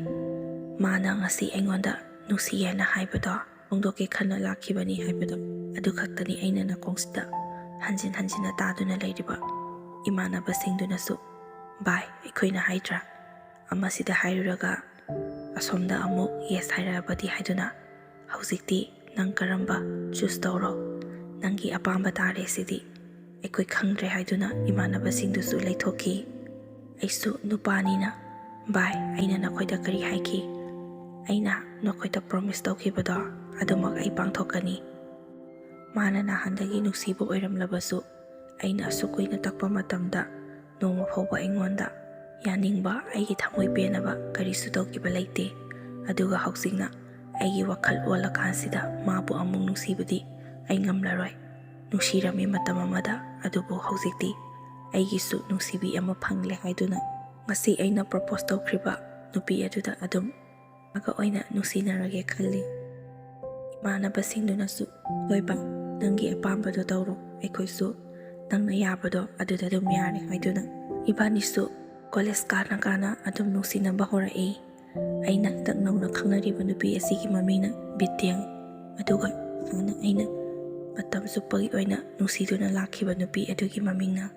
ꯃꯥꯅ ꯉꯁꯤ ꯑꯩꯉꯣꯟꯗ ꯅꯨꯡꯁꯤ ꯍꯥꯏꯅ ꯍꯥꯏꯕꯗꯣ ꯐꯣꯡꯗꯣꯛꯀꯦ ꯈꯟꯅ ꯂꯥꯛꯈꯤꯕꯅꯤ ꯍꯥꯏꯕꯗꯣ ꯑꯗꯨ ꯈꯛꯇꯅꯤ ꯑꯩꯅ ꯅꯥꯀꯣꯡꯁꯤꯗ ꯍꯟꯖꯤꯟ ꯍꯟꯖꯤꯟꯅ ꯇꯥꯗꯨꯅ ꯂꯩꯔꯤꯕ꯫ ꯏꯃꯥꯟꯅꯕꯁꯤꯡꯗꯨꯅꯁꯨ "ꯚꯥꯏ, ꯑꯩꯈꯣꯏꯅ ꯍꯥꯏꯗ꯭ꯔꯥ? ꯑꯃꯁꯤꯗ ꯍꯥꯏꯔꯨꯔꯒ ꯑꯁꯣꯝꯗ ꯑꯃꯨꯛ ꯌꯦꯁ ꯍꯥꯏꯔꯛꯑꯕꯗꯤ" ꯍꯥꯏꯗꯨꯅ꯫ ꯍꯧꯖꯤꯛꯇꯤ ꯅꯪ ꯀꯔꯝꯕ ꯆꯨꯁ ꯇꯧꯔꯣ? ꯅꯪꯒꯤ ꯑꯄꯥꯝꯕ ꯇꯥꯔꯦ ꯁꯤꯗꯤ꯫ ꯑꯩꯈꯣꯏ ꯈꯪꯗ꯭ꯔꯦ ꯍꯥꯏꯗꯨꯅ ꯏꯃꯥꯟꯅꯕꯁꯤꯡꯗꯨꯁꯨ ꯂꯩꯊꯣꯛꯈꯤ꯫ ꯑꯩꯁꯨ ꯅꯨꯄꯥꯅꯤꯅ, "ꯚꯥꯏ, ꯑꯩꯅ ꯅꯈꯣꯏꯗ ꯀꯔꯤ ꯍꯥꯏꯈꯤ? ꯑꯩꯅ ꯅꯈꯣꯏꯗ ꯄ꯭ꯔꯣꯃꯤꯁ ꯇꯧꯈꯤꯕꯗꯣ ꯑꯗꯨꯃꯛ ꯑꯩ ꯄꯥꯡꯊꯣꯛꯀꯅꯤ"꯫ ꯃꯥꯅ ꯅꯍꯥꯟꯗꯒꯤ ꯅꯨꯡꯁꯤꯕ ꯑꯣꯏꯔꯝꯂꯕꯁꯨ ꯑꯩꯅ ꯑꯁꯨꯛ ꯀꯨꯏꯅ ꯇꯛꯄ ꯃꯇꯝꯗ ꯅꯣꯡꯃ ꯐꯥꯎꯕ ꯑꯩꯉꯣꯟꯗ ꯌꯥꯅꯤꯡꯕ, ꯑꯩꯒꯤ ꯊꯃꯣꯏ ꯄꯦꯟꯅꯕ ꯀꯔꯤꯁꯨ ꯇꯧꯈꯤꯕ ꯂꯩꯇꯦ꯫ ꯑꯗꯨꯒ ꯍꯧꯖꯤꯛꯅ ꯑꯩꯒꯤ ꯋꯥꯈꯜ ꯑꯣꯜꯂꯀꯥꯟꯁꯤꯗ ꯃꯥꯕꯨ ꯑꯃꯨꯛ ꯅꯨꯡꯁꯤꯕꯗꯤ ꯑꯩ ꯉꯝꯂꯔꯣꯏ꯫ ꯅꯨꯡꯁꯤꯔꯝꯃꯤ ꯃꯇꯝ ꯑꯃꯗ, ꯑꯗꯨꯕꯨ ꯍꯧꯖꯤꯛꯇꯤ ꯑꯩꯒꯤꯁꯨ ꯅꯨꯡꯁꯤꯕꯤ ꯑꯃ ꯐꯪꯂꯦ ꯍꯥꯏꯗꯨꯅ ꯉꯁꯤ ꯑꯩꯅ ꯄ꯭ꯔꯣꯄꯣꯁ ꯇꯧꯈ꯭ꯔꯤꯕ ꯅꯨꯄꯤ ꯑꯗꯨꯗ ꯑꯗꯨꯝ ꯑꯃꯒ ꯑꯣꯏꯅ ꯅꯨꯡꯁꯤꯅꯔꯒꯦ ꯈꯜꯂꯤ꯫ ꯏꯃꯥꯟꯅꯕꯁꯤꯡꯗꯨꯅꯁꯨ, "ꯍꯣꯏ ꯚꯥꯏ, ꯅꯪꯒꯤ ꯑꯄꯥꯝꯕꯗꯣ ꯇꯧꯔꯣ, ꯑꯩꯈꯣꯏꯁꯨ ꯅꯪꯅ ꯌꯥꯕꯗꯣ ꯑꯗꯨꯗ ꯑꯗꯨꯝ ꯌꯥꯔꯦ" ꯍꯥꯏꯗꯨꯅ ꯏꯕꯥꯅꯤꯁꯨ ꯀꯣꯂꯦꯖ ꯀꯥꯅ ꯀꯥꯅ ꯑꯗꯨꯝ ꯅꯨꯡꯁꯤꯅꯕ ꯍꯧꯔꯛꯏ꯫ ꯑꯩꯅ ꯍꯟꯗꯛ ꯅꯧꯅ ꯈꯪꯅꯔꯤꯕ ꯅꯨꯄꯤ ꯑꯁꯤꯒꯤ ꯃꯃꯤꯡꯅ ꯕꯤꯗ꯭ꯌꯥ, ꯑꯗꯨꯒ ꯍꯥꯟꯅ ꯑꯩꯅ ꯃꯇꯝ ꯆꯨꯞꯄꯒꯤ ꯑꯣꯏꯅ ꯅꯨꯡꯁꯤꯗꯨꯅ ꯂꯥꯛꯈꯤꯕ ꯅꯨꯄꯤ ꯑꯗꯨꯒꯤ ꯃꯃꯤꯡꯅ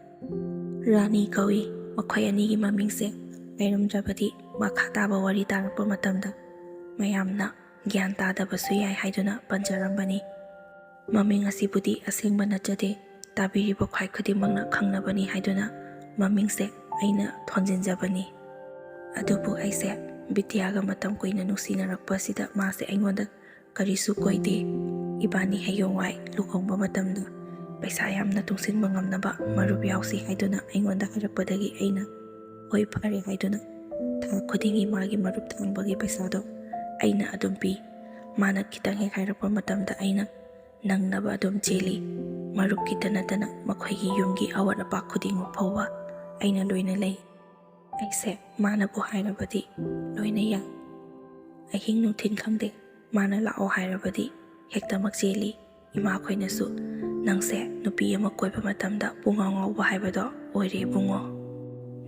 ꯔꯥꯅꯤ ꯀꯧꯏ꯫ ꯃꯈꯣꯏ ꯑꯅꯤꯒꯤ ꯃꯃꯤꯡꯁꯦ ꯍꯥꯏꯔꯝꯗ꯭ꯔꯕꯗꯤ ꯃꯈꯥ ꯇꯥꯕ ꯋꯥꯔꯤ ꯇꯥꯔꯛꯄ ꯃꯇꯝꯗ ꯃꯌꯥꯝꯅ ꯒ꯭ꯌꯥꯟ ꯇꯥꯗꯕꯁꯨ ꯌꯥꯏ ꯍꯥꯏꯗꯨꯅ ꯄꯟꯖꯔꯝꯕꯅꯤ꯫ ꯃꯃꯤꯡ ꯑꯁꯤꯕꯨꯗꯤ ꯑꯁꯦꯡꯕ ꯅꯠꯆꯗꯦ, ꯇꯥꯕꯤꯔꯤꯕ ꯈ꯭ꯋꯥꯏ ꯈꯨꯗꯤꯡꯃꯛꯅ ꯈꯪꯅꯕꯅꯤ ꯍꯥꯏꯗꯨꯅ ꯃꯃꯤꯡꯁꯦ ꯑꯩꯅ ꯊꯣꯟꯖꯤꯟꯖꯕꯅꯤ꯫ ꯑꯗꯨꯕꯨ ꯑꯩꯁꯦ ꯕꯤꯗ꯭ꯌꯥꯒ ꯃꯇꯝ ꯀꯨꯏꯅ ꯅꯨꯡꯁꯤꯅꯔꯛꯄ ꯑꯁꯤꯗ ꯃꯥꯁꯦ ꯑꯩꯉꯣꯟꯗ ꯀꯔꯤꯁꯨ ꯀꯣꯏꯗꯦ꯫ ꯏꯕꯥꯅꯤ ꯍꯌꯦꯡꯋꯥꯏ ꯂꯨꯍꯣꯡꯕ ꯃꯇꯝꯗ ꯄꯩꯁꯥ ꯌꯥꯝꯅ ꯇꯨꯡꯁꯤꯟꯕ ꯉꯝꯅꯕ ꯃꯔꯨꯞ ꯌꯥꯎꯁꯤ ꯍꯥꯏꯗꯨꯅ ꯑꯩꯉꯣꯟꯗ ꯍꯥꯏꯔꯛꯄꯗꯒꯤ ꯑꯩꯅ "ꯍꯣꯏ, ꯐꯔꯦ" ꯍꯥꯏꯗꯨꯅ ꯊꯥ ꯈꯨꯗꯤꯡꯒꯤ ꯃꯥꯒꯤ ꯃꯔꯨꯞ ꯊꯥꯡꯕꯒꯤ ꯄꯩꯁꯥꯗꯣ ꯑꯩꯅ ꯑꯗꯨꯝ ꯄꯤ꯫ ꯃꯥꯅ ꯈꯤꯇꯪ ꯍꯦꯛ ꯍꯥꯏꯔꯛꯄ ꯃꯇꯝꯗ ꯑꯩꯅ ꯅꯪꯅꯕ ꯑꯗꯨꯝ ꯆꯦꯜꯂꯤ꯫ ꯃꯔꯨꯞꯀꯤꯇ ꯅꯠꯇꯅ ꯃꯈꯣꯏꯒꯤ ꯌꯨꯝꯒꯤ ꯑꯋꯥꯠ ꯑꯄꯥ ꯈꯨꯗꯤꯡꯃꯛ ꯐꯥꯎꯕ ꯑꯩꯅ ꯂꯣꯏꯅ ꯂꯩ꯫ ꯑꯩꯁꯦ ꯃꯥꯅꯕꯨ ꯍꯥꯏꯔꯕꯗꯤ ꯂꯣꯏꯅ ꯌꯥꯏ꯫ ꯑꯍꯤꯡ ꯅꯨꯡꯊꯤꯜ ꯈꯪꯗꯦ, ꯃꯥꯅ ꯂꯥꯛꯑꯣ ꯍꯥꯏꯔꯕꯗꯤ ꯍꯦꯛꯇꯃꯛ ꯆꯦꯜꯂꯤ꯫ ꯏꯃꯥꯈꯣꯏꯅꯁꯨ, "ꯅꯪꯁꯦ ꯅꯨꯄꯤ ꯑꯃ ꯀꯣꯏꯕ ꯃꯇꯝꯗ ꯄꯨꯡꯉꯥꯎ ꯉꯥꯎꯕ ꯍꯥꯏꯕꯗꯣ ꯑꯣꯏꯔꯦ ꯏꯕꯨꯡꯉꯣ꯫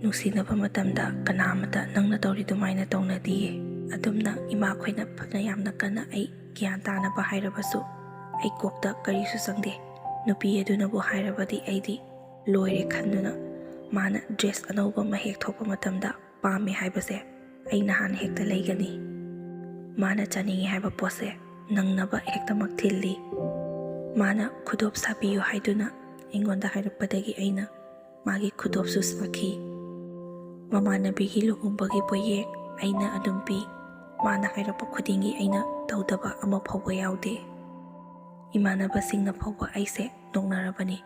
ꯅꯨꯡꯁꯤꯅꯕ ꯃꯇꯝꯗ ꯀꯅꯥ ꯑꯃꯇ ꯅꯪꯅ ꯇꯧꯔꯤ ꯑꯗꯨꯃꯥꯏꯅ ꯇꯧꯅꯗꯤꯌꯦ꯫ ꯑꯗꯨꯝꯅ ꯏꯃꯥꯈꯣꯏꯅ ꯐꯅ ꯌꯥꯝꯅ ꯀꯟꯅ ꯑꯩ ꯒ꯭ꯌꯥꯟ ꯇꯥꯅꯕ ꯍꯥꯏꯔꯕꯁꯨ ꯑꯩ ꯀꯣꯛꯇ ꯀꯔꯤꯁꯨ ꯆꯪꯗꯦ꯫ ꯅꯨꯄꯤ ꯑꯗꯨꯅꯕꯨ ꯍꯥꯏꯔꯕꯗꯤ ꯑꯩꯗꯤ ꯂꯣꯏꯔꯦ" ꯈꯟꯗꯨꯅ ꯃꯥꯅ ꯗ꯭ꯔꯦꯁ ꯑꯅꯧꯕ ꯑꯃ ꯍꯦꯛ ꯊꯣꯛꯄ ꯃꯇꯝꯗ ꯄꯥꯝꯃꯦ ꯍꯥꯏꯕꯁꯦ ꯑꯩ ꯅꯍꯥꯟ ꯍꯦꯛꯇ ꯂꯩꯒꯅꯤ꯫ ꯃꯥꯅ ꯆꯥꯅꯤꯡꯉꯤ ꯍꯥꯏꯕ ꯄꯣꯠꯁꯦ ꯅꯪꯅꯕ ꯍꯦꯛꯇꯃꯛ ꯊꯤꯜꯂꯤ꯫ ꯃꯥꯅ ꯈꯨꯗꯣꯞ ꯁꯥꯕꯤꯌꯨ ꯍꯥꯏꯗꯨꯅ ꯑꯩꯉꯣꯟꯗ ꯍꯥꯏꯔꯛꯄꯗꯒꯤ ꯑꯩꯅ ꯃꯥꯒꯤ ꯈꯨꯗꯣꯞꯁꯨ ꯁꯥꯈꯤ꯫ ꯃꯃꯥꯟꯅꯕꯤꯒꯤ ꯂꯨꯍꯣꯡꯕꯒꯤ ꯄꯣꯠꯌꯦꯡ ꯑꯩꯅ ꯑꯗꯨꯝ ꯄꯤ꯫ ꯃꯥꯅ ꯍꯥꯏꯔꯛꯄ ꯈꯨꯗꯤꯡꯒꯤ ꯑꯩꯅ ꯇꯧꯗꯕ ꯑꯃ ꯐꯥꯎꯕ ꯌꯥꯎꯗꯦ꯫ ꯏꯃꯥꯟꯅꯕꯁꯤꯡꯅ ꯐꯥꯎꯕ ꯑꯩꯁꯦ ꯅꯣꯛꯅꯔꯕꯅꯤ꯫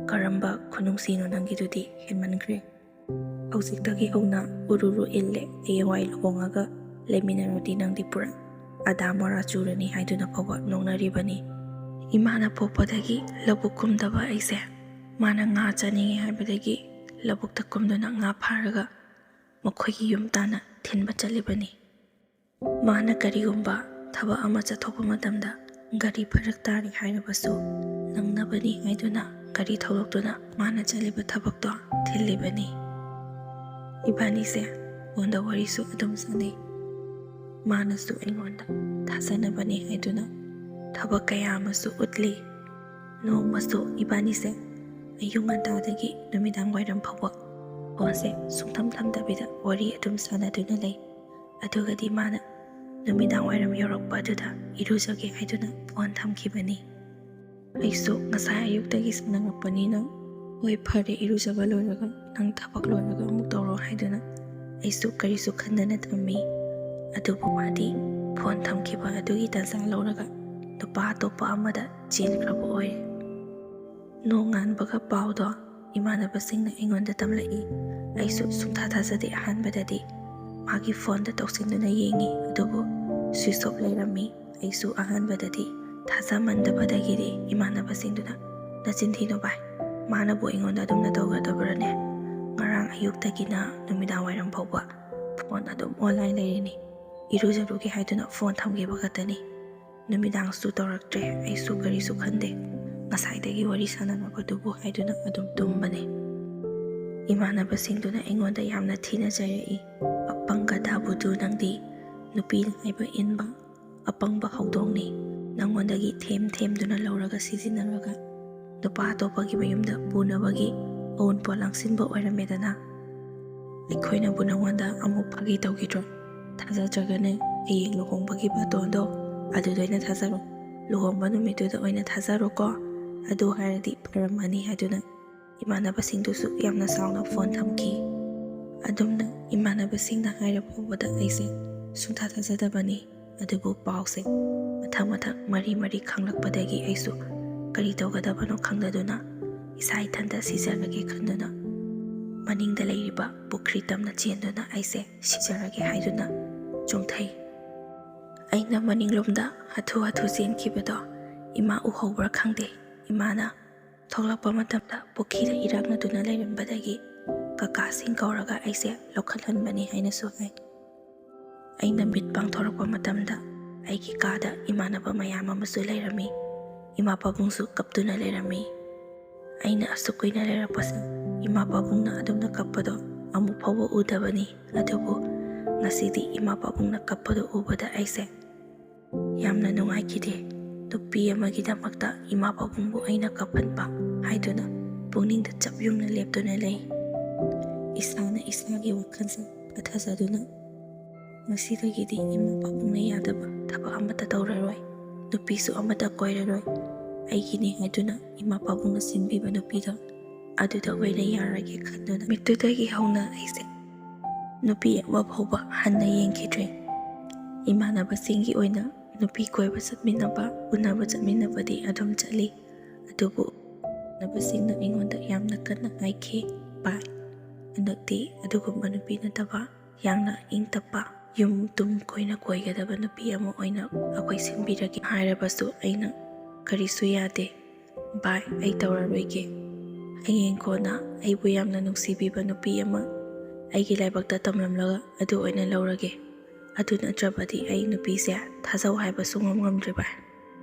"ꯀꯔꯝꯕ ꯈꯨꯅꯨꯡꯁꯤꯅꯣ ꯅꯪꯒꯤꯗꯨꯗꯤ, ꯍꯦꯟꯃꯟꯈ꯭ꯔꯦ꯫ ꯍꯧꯖꯤꯛꯇꯒꯤ ꯍꯧꯅ ꯎꯔꯨꯔꯨ ꯏꯜꯂꯦ, ꯍꯌꯦꯡꯋꯥꯏ ꯂꯨꯍꯣꯡꯉꯒ ꯂꯩꯃꯤꯟꯅꯔꯗꯤ ꯅꯪꯗꯤ ꯄꯨꯔꯥ ꯑꯗꯥ ꯃꯣꯔꯥ ꯆꯨꯔꯅꯤ" ꯍꯥꯏꯗꯨꯅ ꯐꯥꯎꯕ ꯅꯣꯛꯅꯔꯤꯕꯅꯤ꯫ ꯏꯃꯥꯅ ꯄꯣꯛꯄꯗꯒꯤ ꯂꯧꯕꯨꯛ ꯀꯨꯝꯗꯕ ꯑꯩꯁꯦ ꯃꯥꯅ ꯉꯥ ꯆꯥꯅꯤꯡꯉꯤ ꯍꯥꯏꯕꯗꯒꯤ ꯂꯧꯕꯨꯛꯇ ꯀꯨꯝꯗꯨꯅ ꯉꯥ ꯐꯥꯔꯒ ꯃꯈꯣꯏꯒꯤ ꯌꯨꯝ ꯇꯥꯟꯅ ꯊꯤꯟꯕ ꯆꯠꯂꯤꯕꯅꯤ꯫ ꯃꯥꯅ ꯀꯔꯤꯒꯨꯝꯕ ꯊꯕꯛ ꯑꯃ ꯆꯠꯊꯣꯛꯄ ꯃꯇꯝꯗ ꯒꯥꯔꯤ ꯐꯔꯛ ꯇꯥꯔꯦ ꯍꯥꯏꯔꯕꯁꯨ ꯅꯪꯅꯕꯅꯤ ꯍꯥꯏꯗꯨꯅ ꯒꯥꯔꯤ ꯊꯧꯗꯣꯛꯇꯨꯅ ꯃꯥꯅ ꯆꯠꯂꯤꯕ ꯊꯕꯛꯇꯣ ꯊꯤꯜꯂꯤꯕꯅꯤ꯫ ꯏꯕꯥꯅꯤꯁꯦ ꯐꯣꯟꯗ ꯋꯥꯔꯤꯁꯨ ꯑꯗꯨꯝ ꯁꯥꯟꯅꯩ꯫ ꯃꯥꯅꯁꯨ ꯑꯩꯉꯣꯟꯗ ꯊꯥꯖꯅꯕꯅꯤ ꯍꯥꯏꯗꯨꯅ ꯊꯕꯛ ꯀꯌꯥ ꯑꯃꯁꯨ ꯎꯠꯂꯤ꯫ ꯅꯣꯡꯃꯁꯨ ꯏꯕꯥꯅꯤꯁꯦ ꯑꯌꯨꯛ ꯉꯟꯇꯥꯗꯒꯤ ꯅꯨꯃꯤꯗꯥꯡ ꯋꯥꯏꯔꯝ ꯐꯥꯎꯕ ꯐꯣꯟꯁꯦ ꯁꯨꯡꯊꯝ ꯊꯝꯗꯕꯤꯗ ꯋꯥꯔꯤ ꯑꯗꯨꯝ ꯁꯥꯟꯅꯗꯨꯅ ꯂꯩ꯫ ꯑꯗꯨꯒꯗꯤ ꯃꯥꯅ ꯅꯨꯃꯤꯗꯥꯡ ꯋꯥꯏꯔꯝ ꯌꯧꯔꯛꯄ ꯑꯗꯨꯗ ꯏꯔꯨꯖꯒꯦ ꯍꯥꯏꯗꯨꯅ ꯐꯣꯟ ꯊꯝꯈꯤꯕꯅꯤ꯫ ꯑꯩꯁꯨ ꯉꯁꯥꯏ ꯑꯌꯨꯛꯇꯒꯤ ꯁꯥꯟꯅꯔꯛꯄꯅꯤꯅ, "ꯍꯣꯏ, ꯐꯔꯦ, ꯏꯔꯨꯖꯕ ꯂꯣꯏꯔꯒ ꯅꯪ ꯊꯕꯛ ꯂꯣꯏꯔꯒ ꯑꯃꯨꯛ ꯇꯧꯔꯣ" ꯍꯥꯏꯗꯨꯅ ꯑꯩꯁꯨ ꯀꯔꯤꯁꯨ ꯈꯟꯗꯅ ꯊꯝꯃꯤ꯫ ꯑꯗꯨꯕꯨ ꯃꯥꯗꯤ ꯐꯣꯟ ꯊꯝꯈꯤꯕ ꯑꯗꯨꯒꯤ ꯇꯥꯟꯖꯥ ꯂꯧꯔꯒ ꯅꯨꯄꯥ ꯑꯇꯣꯞꯄ ꯑꯃꯗ ꯆꯦꯟꯈ꯭ꯔꯕ ꯑꯣꯏꯔꯦ꯫ ꯅꯣꯡꯉꯥꯟꯕꯒ ꯄꯥꯎꯗꯣ ꯏꯃꯥꯟꯅꯕꯁꯤꯡꯅ ꯑꯩꯉꯣꯟꯗ ꯇꯝꯂꯛꯏ꯫ ꯑꯩꯁꯨ ꯁꯨꯡꯊꯥ ꯊꯥꯖꯗꯦ꯫ ꯑꯍꯥꯟꯕꯗꯗꯤ ꯃꯥꯒꯤ ꯐꯣꯟꯗ ꯇꯧꯁꯤꯟꯗꯨꯅ ꯌꯦꯡꯉꯤ, ꯑꯗꯨꯕꯨ switch off ꯂꯩꯔꯝꯃꯤ꯫ ꯑꯩꯁꯨ ꯑꯍꯥꯟꯕꯗꯗꯤ ꯊꯥꯖꯃꯟꯗꯕꯗꯒꯤꯗꯤ ꯏꯃꯥꯟꯅꯕꯁꯤꯡꯗꯨꯅ, "ꯅꯆꯤꯟ ꯊꯤꯅꯨ ꯚꯥꯏ, ꯃꯥꯅꯕꯨ ꯑꯩꯉꯣꯟꯗ ꯑꯗꯨꯝꯅ ꯇꯧꯒꯗꯕ꯭ꯔꯅꯦ? ꯉꯔꯥꯡ ꯑꯌꯨꯛꯇꯒꯤꯅ ꯅꯨꯃꯤꯗꯥꯡ ꯋꯥꯏꯔꯝ ꯐꯥꯎꯕ ꯐꯣꯟ ꯑꯗꯨꯝ ꯑꯣꯟꯂꯥꯏꯟ ꯂꯩꯔꯤꯅꯤ꯫ ꯏꯔꯨꯖꯔꯨꯒꯦ ꯍꯥꯏꯗꯨꯅ ꯐꯣꯟ ꯊꯝꯈꯤꯕ ꯈꯛꯇꯅꯤ꯫ ꯅꯨꯃꯤꯗꯥꯡꯁꯨ ꯇꯧꯔꯛꯇ꯭ꯔꯦ꯫ ꯑꯩꯁꯨ ꯀꯔꯤꯁꯨ ꯈꯟꯗꯦ꯫ ꯉꯁꯥꯏꯗꯒꯤ ꯋꯥꯔꯤ ꯁꯥꯟꯅꯔꯕꯗꯨꯕꯨ ꯍꯥꯏꯗꯨꯅ ꯑꯗꯨꯝ ꯇꯨꯝꯕꯅꯦ꯫ ꯏꯃꯥꯟꯅꯕꯁꯤꯡꯗꯨꯅ ꯑꯩꯉꯣꯟꯗ ꯌꯥꯝꯅ ꯊꯤꯅ ꯆꯩꯔꯛꯏ꯫ "ꯑꯄꯪ ꯒꯙꯥ ꯕꯨꯙꯨ ꯅꯪꯗꯤ, ꯅꯨꯄꯤꯅ ꯍꯥꯏꯕ ꯏꯟꯕ ꯑꯄꯪꯕ ꯍꯧꯗꯣꯡꯅꯤ꯫ ꯅꯪꯉꯣꯟꯗꯒꯤ ꯊꯦꯝ ꯊꯦꯝꯗꯨꯅ ꯂꯧꯔꯒ ꯁꯤꯖꯤꯟꯅꯔꯒ ꯅꯨꯄꯥ ꯑꯇꯣꯞꯄꯒꯤ ꯃꯌꯨꯝꯗ ꯄꯨꯅꯕꯒꯤ ꯑꯎꯟꯄꯣꯠ ꯂꯥꯡꯁꯤꯟꯕ ꯑꯣꯏꯔꯝꯃꯦꯗꯅ꯫ ꯑꯩꯈꯣꯏꯅꯕꯨ ꯅꯪꯉꯣꯟꯗ ꯑꯃꯨꯛ ꯐꯥꯒꯤ ꯇꯧꯈꯤꯗ꯭ꯔꯣ? ꯊꯥꯖꯗ꯭ꯔꯒꯅꯦ, ꯍꯌꯦꯡ ꯂꯨꯍꯣꯡꯕꯒꯤ ꯕꯥꯇꯣꯟꯗꯣ ꯑꯗꯨꯗ ꯑꯣꯏꯅ ꯊꯥꯖꯔꯣ꯫ ꯂꯨꯍꯣꯡꯕ ꯅꯨꯃꯤꯠꯇꯨꯗ ꯑꯣꯏꯅ ꯊꯥꯖꯔꯣꯀꯣ꯫ ꯑꯗꯨ ꯍꯥꯏꯔꯗꯤ ꯐꯔꯝꯃꯅꯤ" ꯍꯥꯏꯗꯨꯅ ꯏꯃꯥꯟꯅꯕꯁꯤꯡꯗꯨꯁꯨ ꯌꯥꯝꯅ ꯆꯥꯎꯅ ꯐꯣꯟ ꯊꯝꯈꯤ꯫ ꯑꯗꯨꯝꯅ ꯏꯃꯥꯟꯅꯕꯁꯤꯡꯅ ꯍꯥꯏꯔ ꯐꯥꯎꯕꯗ ꯑꯩꯁꯦ ꯁꯨꯡꯊꯥ ꯊꯥꯖꯗꯕꯅꯤ꯫ ꯑꯗꯨꯕꯨ ꯄꯥꯎꯁꯦ ꯃꯊꯪ ꯃꯊꯪ ꯃꯔꯤ ꯃꯔꯤ ꯈꯪꯂꯛꯄꯗꯒꯤ ꯑꯩꯁꯨ ꯀꯔꯤ ꯇꯧꯒꯗꯕꯅꯣ ꯈꯪꯗꯗꯨꯅ ꯏꯁꯥ ꯏꯊꯟꯇ ꯁꯤꯖꯔꯒꯦ ꯈꯟꯗꯨꯅ ꯃꯅꯤꯡꯗ ꯂꯩꯔꯤꯕ ꯄꯨꯈ꯭ꯔꯤ ꯇꯝꯅ ꯆꯦꯟꯗꯨꯅ ꯑꯩꯁꯦ ꯁꯤꯖꯔꯒꯦ ꯍꯥꯏꯗꯨꯅ ꯆꯣꯡꯊꯩ꯫ ꯑꯩꯅ ꯃꯅꯤꯡꯂꯣꯝꯗ ꯍꯥꯊꯨ ꯍꯥꯊꯨ ꯆꯦꯟꯈꯤꯕꯗꯣ ꯏꯃꯥ ꯎꯍꯧꯕ꯭ꯔꯥ ꯈꯪꯗꯦ꯫ ꯏꯃꯥꯅ ꯊꯣꯛꯂꯛꯄ ꯃꯇꯝꯗ ꯄꯨꯈ꯭ꯔꯤꯗ ꯏꯔꯥꯛꯅꯗꯨꯅ ꯂꯩꯔꯝꯕꯗꯒꯤ ꯀꯀꯥꯁꯤꯡ ꯀꯧꯔꯒ ꯑꯩꯁꯦ ꯂꯧꯈꯠꯍꯟꯕꯅꯤ ꯍꯥꯏꯅꯁꯨ ꯍꯥꯏ꯫ ꯑꯩꯅ ꯃꯤꯠ ꯄꯥꯡꯊꯣꯔꯛꯄ ꯃꯇꯝꯗ ꯑꯩꯒꯤ ꯀꯥꯗ ꯏꯃꯥꯟꯅꯕ ꯃꯌꯥꯝ ꯑꯃꯁꯨ ꯂꯩꯔꯝꯃꯤ꯫ ꯏꯃꯥ ꯄꯥꯕꯨꯡꯁꯨ ꯀꯞꯇꯨꯅ ꯂꯩꯔꯝꯃꯤ꯫ ꯑꯩꯅ ꯑꯁꯨꯛ ꯀꯨꯏꯅ ꯂꯩꯔꯛꯄꯁꯦ ꯏꯃꯥ ꯄꯥꯕꯨꯡꯅ ꯑꯗꯨꯝꯅ ꯀꯞꯄꯗꯣ ꯑꯃꯨꯛ ꯐꯥꯎꯕ ꯎꯗꯕꯅꯤ꯫ ꯑꯗꯨꯕꯨ ꯉꯁꯤꯗꯤ ꯏꯃꯥ ꯄꯥꯕꯨꯡꯅ ꯀꯞꯄꯗꯣ ꯎꯕꯗ ꯑꯩꯁꯦ ꯌꯥꯝꯅ ꯅꯨꯡꯉꯥꯏꯈꯤꯗꯦ꯫ ꯅꯨꯄꯤ ꯑꯃꯒꯤꯗꯃꯛꯇ ꯏꯃꯥ ꯄꯥꯕꯨꯡꯕꯨ ꯑꯩꯅ ꯀꯞꯍꯟꯕ ꯍꯥꯏꯗꯨꯅ ꯄꯨꯛꯅꯤꯡꯗ ꯆꯞ ꯌꯨꯡꯅ ꯂꯦꯞꯇꯨꯅ ꯂꯩ꯫ ꯏꯁꯥꯅ ꯏꯁꯥꯒꯤ ꯋꯥꯈꯜꯁꯦ ꯐꯊꯖꯗꯨꯅ, ꯉꯁꯤꯗꯒꯤꯗꯤ ꯏꯃꯥ ꯄꯥꯕꯨꯡꯅ ꯌꯥꯗꯕ ꯊꯕꯛ ꯑꯃꯠꯇ ꯇꯧꯔꯔꯣꯏ, ꯅꯨꯄꯤꯁꯨ ꯑꯃꯠꯇ ꯀꯣꯏꯔꯔꯣꯏ꯫ ꯑꯩꯒꯤꯅꯤ ꯍꯥꯏꯗꯨꯅ ꯏꯃꯥ ꯄꯥꯕꯨꯡꯅ ꯁꯤꯟꯕꯤꯕ ꯅꯨꯄꯤꯗꯣ ꯑꯗꯨꯗ ꯑꯣꯏꯅ ꯌꯥꯔꯒꯦ ꯈꯟꯗꯨꯅ ꯅꯨꯃꯤꯠꯇꯨꯗꯒꯤ ꯍꯧꯅ ꯑꯩꯁꯦ ꯅꯨꯄꯤ ꯑꯃ ꯐꯥꯎꯕ ꯍꯟꯅ ꯌꯦꯡꯈꯤꯗ꯭ꯔꯦ꯫ ꯏꯃꯥꯟꯅꯕꯁꯤꯡꯒꯤ ꯑꯣꯏꯅ ꯅꯨꯄꯤ ꯀꯣꯏꯕ ꯆꯠꯃꯤꯟꯅꯕ, ꯎꯅꯕ ꯆꯠꯃꯤꯟꯅꯕꯗꯤ ꯑꯗꯨꯝ ꯆꯠꯂꯤ꯫ ꯑꯗꯨꯕꯨ ꯏꯃꯥꯟꯅꯕꯁꯤꯡꯅ ꯑꯩꯉꯣꯟꯗ ꯌꯥꯝꯅ ꯀꯟꯅ ꯍꯥꯏꯈꯤ, "ꯚꯥꯏ, ꯍꯟꯗꯛꯇꯤ ꯑꯗꯨꯒꯨꯝꯕ ꯅꯨꯄꯤ ꯅꯠꯇꯕ ꯌꯥꯝꯅ ꯏꯪ ꯇꯞꯄ, ꯌꯨꯝ ꯇꯨꯝ ꯀꯣꯏꯅ ꯀꯣꯏꯒꯗꯕ ꯅꯨꯄꯤ ꯑꯃ ꯑꯣꯏꯅ ꯑꯩꯈꯣꯏ ꯁꯤꯟꯕꯤꯔꯒꯦ" ꯍꯥꯏꯔꯕꯁꯨ ꯑꯩꯅ ꯀꯔꯤꯁꯨ ꯌꯥꯗꯦ꯫ "ꯚꯥꯏ, ꯑꯩ ꯇꯧꯔꯔꯣꯏꯒꯦ꯫ ꯍꯌꯦꯡ ꯀꯣꯟꯅ ꯑꯩꯕꯨ ꯌꯥꯝꯅ ꯅꯨꯡꯁꯤꯕꯤꯕ ꯅꯨꯄꯤ ꯑꯃ ꯑꯩꯒꯤ ꯂꯥꯏꯕꯛꯇ ꯇꯝꯂꯝꯂꯒ ꯑꯗꯨ ꯑꯣꯏꯅ ꯂꯧꯔꯒꯦ꯫ ꯑꯗꯨ ꯅꯠꯇ꯭ꯔꯕꯗꯤ ꯑꯩ ꯅꯨꯄꯤꯁꯦ ꯊꯥꯖꯧ ꯍꯥꯏꯕ ꯁꯨꯡꯉꯝ ꯉꯝꯗ꯭ꯔꯦ ꯚꯥꯏ꯫